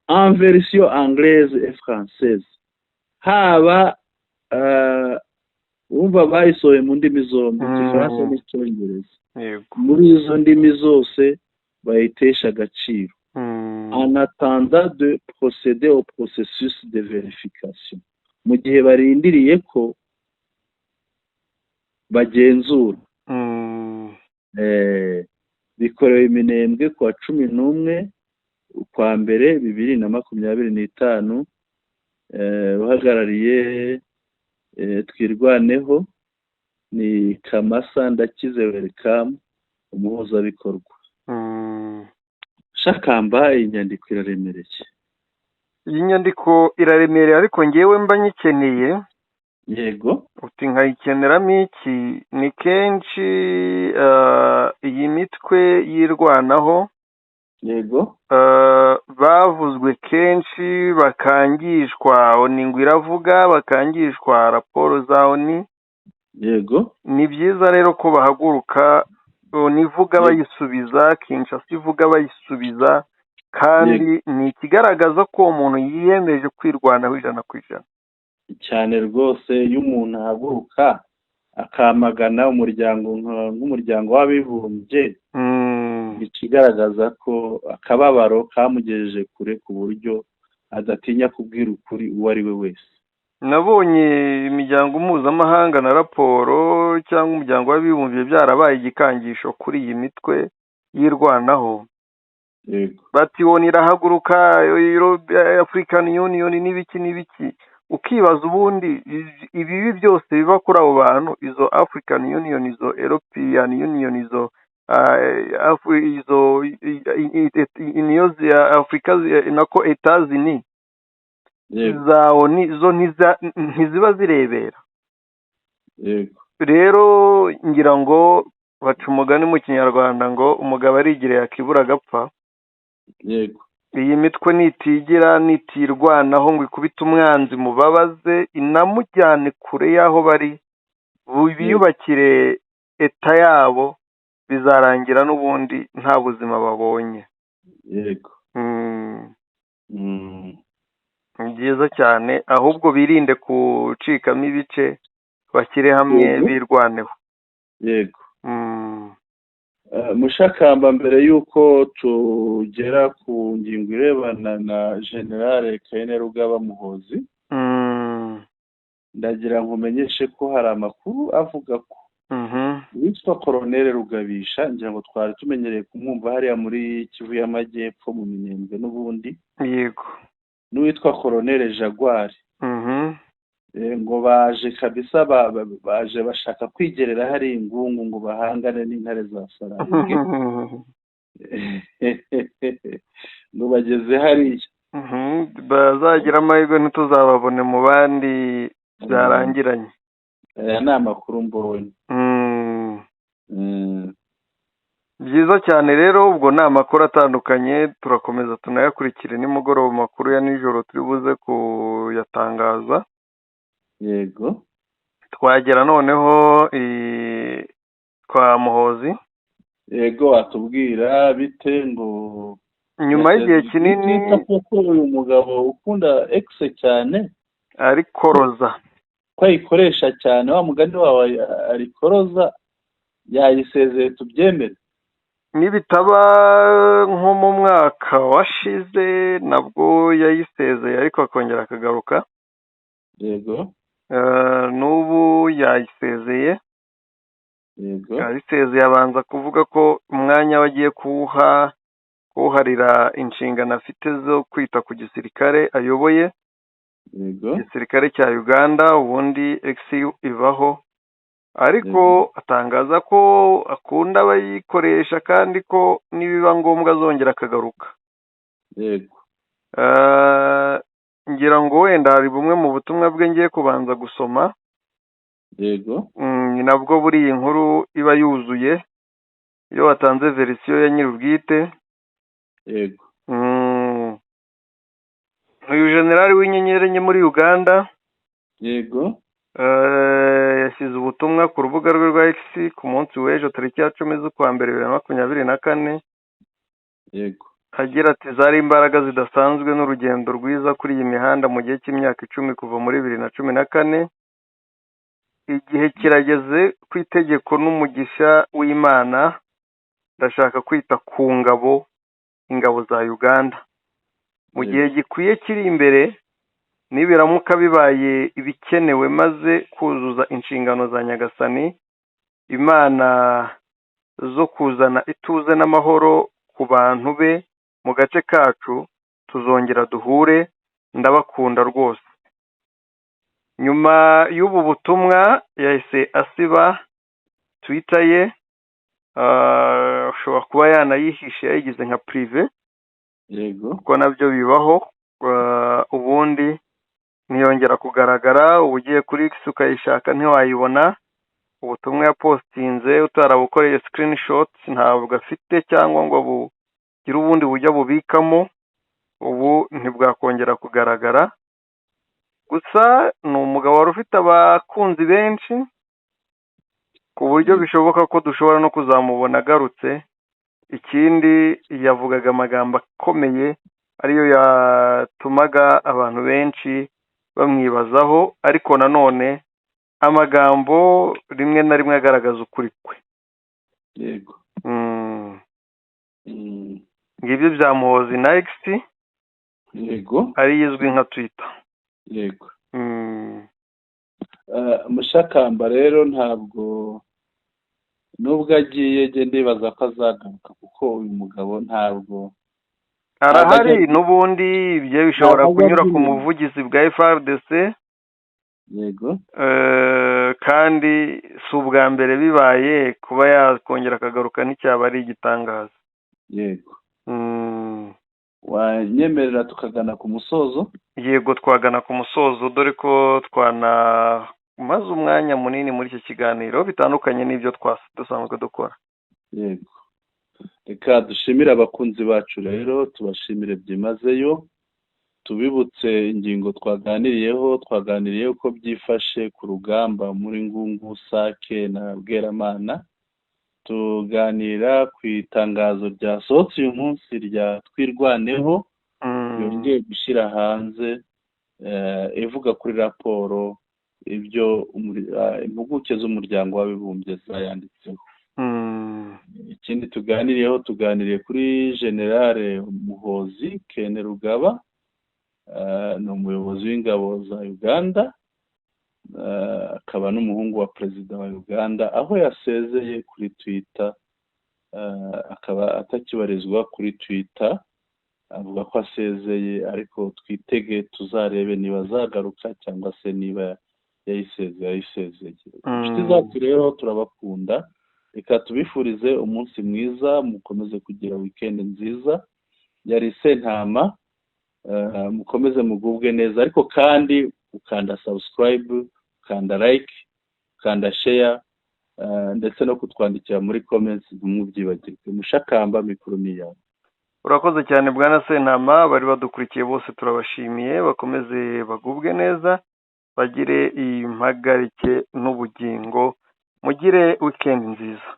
Speaker 2: en version anglaise et française, haba wumva bayisohoye mu ndimi zombi, Igifaransa n'Icyongereza. Muri izo ndimi zose bayitesha agaciro en attendant de procéder au processus de vérification, mu gihe barindiriye ko bagenzura. Bikorewe Iminembwe kuwa 11 ukwa mbere 2025. Uhagarariye Twirwaneho. Ni Kamasa Ndakize Welcome, umuhuzabikorwa. Shakamba, iyi nyandiko iraremereye.
Speaker 1: Iyi nyandiko iraremereye, ariko ngewe mba nyikeneye. Uti nkayikeneramo iki? Ni kenshi iyi mitwe yirwanaho bavuzwe kenshi, bakangishwa ONU ngo iravuga, bakangishwa raporo za ONU. Ni byiza rero ko bahaguruka, ONU ivuga bayisubiza, Kinshasa ivuga bayisubiza, kandi ni ikigaragaza ko uwo muntu yiyemeje kwirwanaho 100%.
Speaker 2: Cyane rwose, iyo umuntu ahaguruka akamagana umuryango nk'umuryango w'abibumbye, ikigaragaza ko akababaro kamugejeje kure, ku buryo adatinya kubwira ukuri uwo ari we wese.
Speaker 1: Nabonye imiryango mpuzamahanga na raporo cyangwa umuryango w'abibumbye byarabaye igikangisho kuri iyi mitwe yirwanaho. Bati ONU irahaguruka, African Union n'ibiki n'ibiki. Ukibaza ubundi ibibi byose biba kuri abo bantu, izo African Union, izo European Union, izo niyo ya Afurika, nako Etazini, za ONU zo ntiziba zirebera. Rero ngira ngo baca umugani mu Kinyarwanda ngo umugabo arigira yakibura agapfa. Iyi mitwe nitigira, nitirwanaho ngo ikubite umwanzi mubabaze, inamujyane kure y'aho bari, biyubakire eta yabo, bizarangira n'ubundi nta buzima babonye. Ni byiza cyane, ahubwo birinde gucikamo ibice, bashyire hamwe, birwaneho.
Speaker 2: Mushakamba, mbere y'uko tugera ku ngingo irebana na Generale Kainerugaba Muhozi, ndagira ngo umenyeshe ko hari amakuru avuga ko witwa Koronere Rugabisha, ngira ngo twari tumenyereye kumwumva hariya muri Kivu y'Amajyepfo mu Minembwe n'ubundi, n'uwitwa Koronere Jaguar, ngo baje kabisa, baje bashaka kwigerera hari ingungu ngo bahangane n'intare za Sarambwe, ngo bageze hariya.
Speaker 1: Bazagira amahirwe ntituzababone mu bandi byarangiranye.
Speaker 2: Aya ni amakuru mbonye.
Speaker 1: Byiza cyane rero, ubwo ni amakuru atandukanye, turakomeza tunayakurikire nimugoroba, amakuru ya nijoro turi buze kuyatangaza. Twagera noneho kwa Muhozi.
Speaker 2: Yego, watubwira bite ngo
Speaker 1: nyuma y'igihe kinini
Speaker 2: Twita kuko uyu mugabo ukunda X cyane,
Speaker 1: arikoroza,
Speaker 2: ko ayikoresha cyane, wa mugani wawe arikoroza, yayisezeye tubyemere?
Speaker 1: Nibitaba nko mu mwaka washize nabwo yayisezeye, ariko akongera akagaruka. N'ubu yayisezeye. Yayisezeye, abanza kuvuga ko umwanya we agiye kuwuha, kuwuharira inshingano afite zo kwita ku gisirikare ayoboye, igisirikare cya Uganda, ubundi X ivaho, ariko atangaza ko akunda abayikoresha kandi ko nibiba ngombwa azongera akagaruka. Ngira ngo wenda hari bumwe mu butumwa bwe ngiye kubanza gusoma. Ni nabwo buri iyi nkuru iba yuzuye iyo watanze version ya nyir'ubwite. Uyu generali w'inyenyeri enye muri Uganda yashyize ubutumwa ku rubuga rwe rwa X ku munsi w'ejo tariki ya 10 z'ukwa mbere 2024, agira ati: "Zari imbaraga zidasanzwe n'urugendo rwiza kuri iyi mihanda mu gihe cy'imyaka 10 kuva muri 2014. Igihe kirageze ku itegeko n'umugisha w'Imana, ndashaka kwita ku ngabo, ingabo za Uganda. Mu gihe gikwiye kiri imbere, nibiramuka bibaye ibikenewe maze kuzuza inshingano za Nyagasani Imana zo kuzana ituze n'amahoro ku bantu be mu gace kacu, tuzongera duhure. Ndabakunda rwose." Nyuma y'ubu butumwa yahise asiba Twitter ye, ashobora kuba yanayihishe, yayigize nka privé, kuko nabyo bibaho. Ubundi ntiyongera kugaragara. Uba ugiye kuri X ukayishaka ntiwayibona. Ubutumwa yapostinze utarabukoreye screenshot ntabwo afite, cyangwa ngo bugire ubundi buryo bubikamo, ubu ntibwakongera kugaragara. Gusa ni umugabo wari ufite abakunzi benshi, ku buryo bishoboka ko dushobora no kuzamubona agarutse. Ikindi, yavugaga amagambo akomeye ariyo yatumaga abantu benshi bamwibazaho, ariko nanone amagambo rimwe na rimwe agaragaza ukuri kwe. Ngibyo bya Muhozi na X, ariyo izwi nka Twitter.
Speaker 2: Mushakamba rero, ntabwo nubwo agiye, njye ndibaza ko azagaruka, kuko uyu mugabo ntabwo
Speaker 1: Arahari.
Speaker 2: Ntabwo
Speaker 1: N'ubundi ibyo bishobora
Speaker 2: ntabwo ajya
Speaker 1: kunyura ku
Speaker 2: abyina.
Speaker 1: muvugizi bwa FARDC. Kandi si ubwa mbere bibaye, kuba yakongera akagaruka nticyaba ari igitangaza.
Speaker 2: Wanyemerera tukagana ku musozo?
Speaker 1: Yego, twagana ku musozo, dore ko twanamaze umwanya munini muri iki kiganiro, bitandukanye n'ibyo dusanzwe dukora.
Speaker 2: Yego, reka dushimire abakunzi bacu rero, tubashimire byimazeyo, tubibutse ingingo twaganiriyeho. Twaganiriye uko byifashe ku rugamba muri Ngungu, Sake na Bweramana, tuganira ku itangazo ryasohotse uyu munsi rya Twirwaneho, yongeye gushyira hanze, ivuga kuri raporo, ibyo impuguke z'Umuryango w'Abibumbye zayanditseho. Ikindi tuganiriyeho, tuganiriye kuri General Muhozi Kainerugaba, ni umuyobozi w'ingabo za Uganda, akaba n'umuhungu wa perezida wa Uganda, aho yasezeye kuri Twitter, akaba atakibarizwa kuri Twitter, avuga ko asezeye, ariko twitege tuzarebe niba azagaruka cyangwa se niba yayisezeye yayisezeye. Inshuti zacu rero, turabakunda, reka tubifurize umunsi mwiza, mukomeze kugira weekend nziza. Yari Sentama, mukomeze mugubwe neza, ariko kandi ukanda subscribe, ukanda like, ukanda share, ndetse no kutwandikira muri comments ntimubyibagirwe. Mushakamba, mikoro ni iyawe.
Speaker 1: Urakoze cyane, bwana Sentama. Bari badukurikiye bose turabashimiye, bakomeze bagubwe neza, bagire impagarike n'ubugingo, mugire weekend nziza.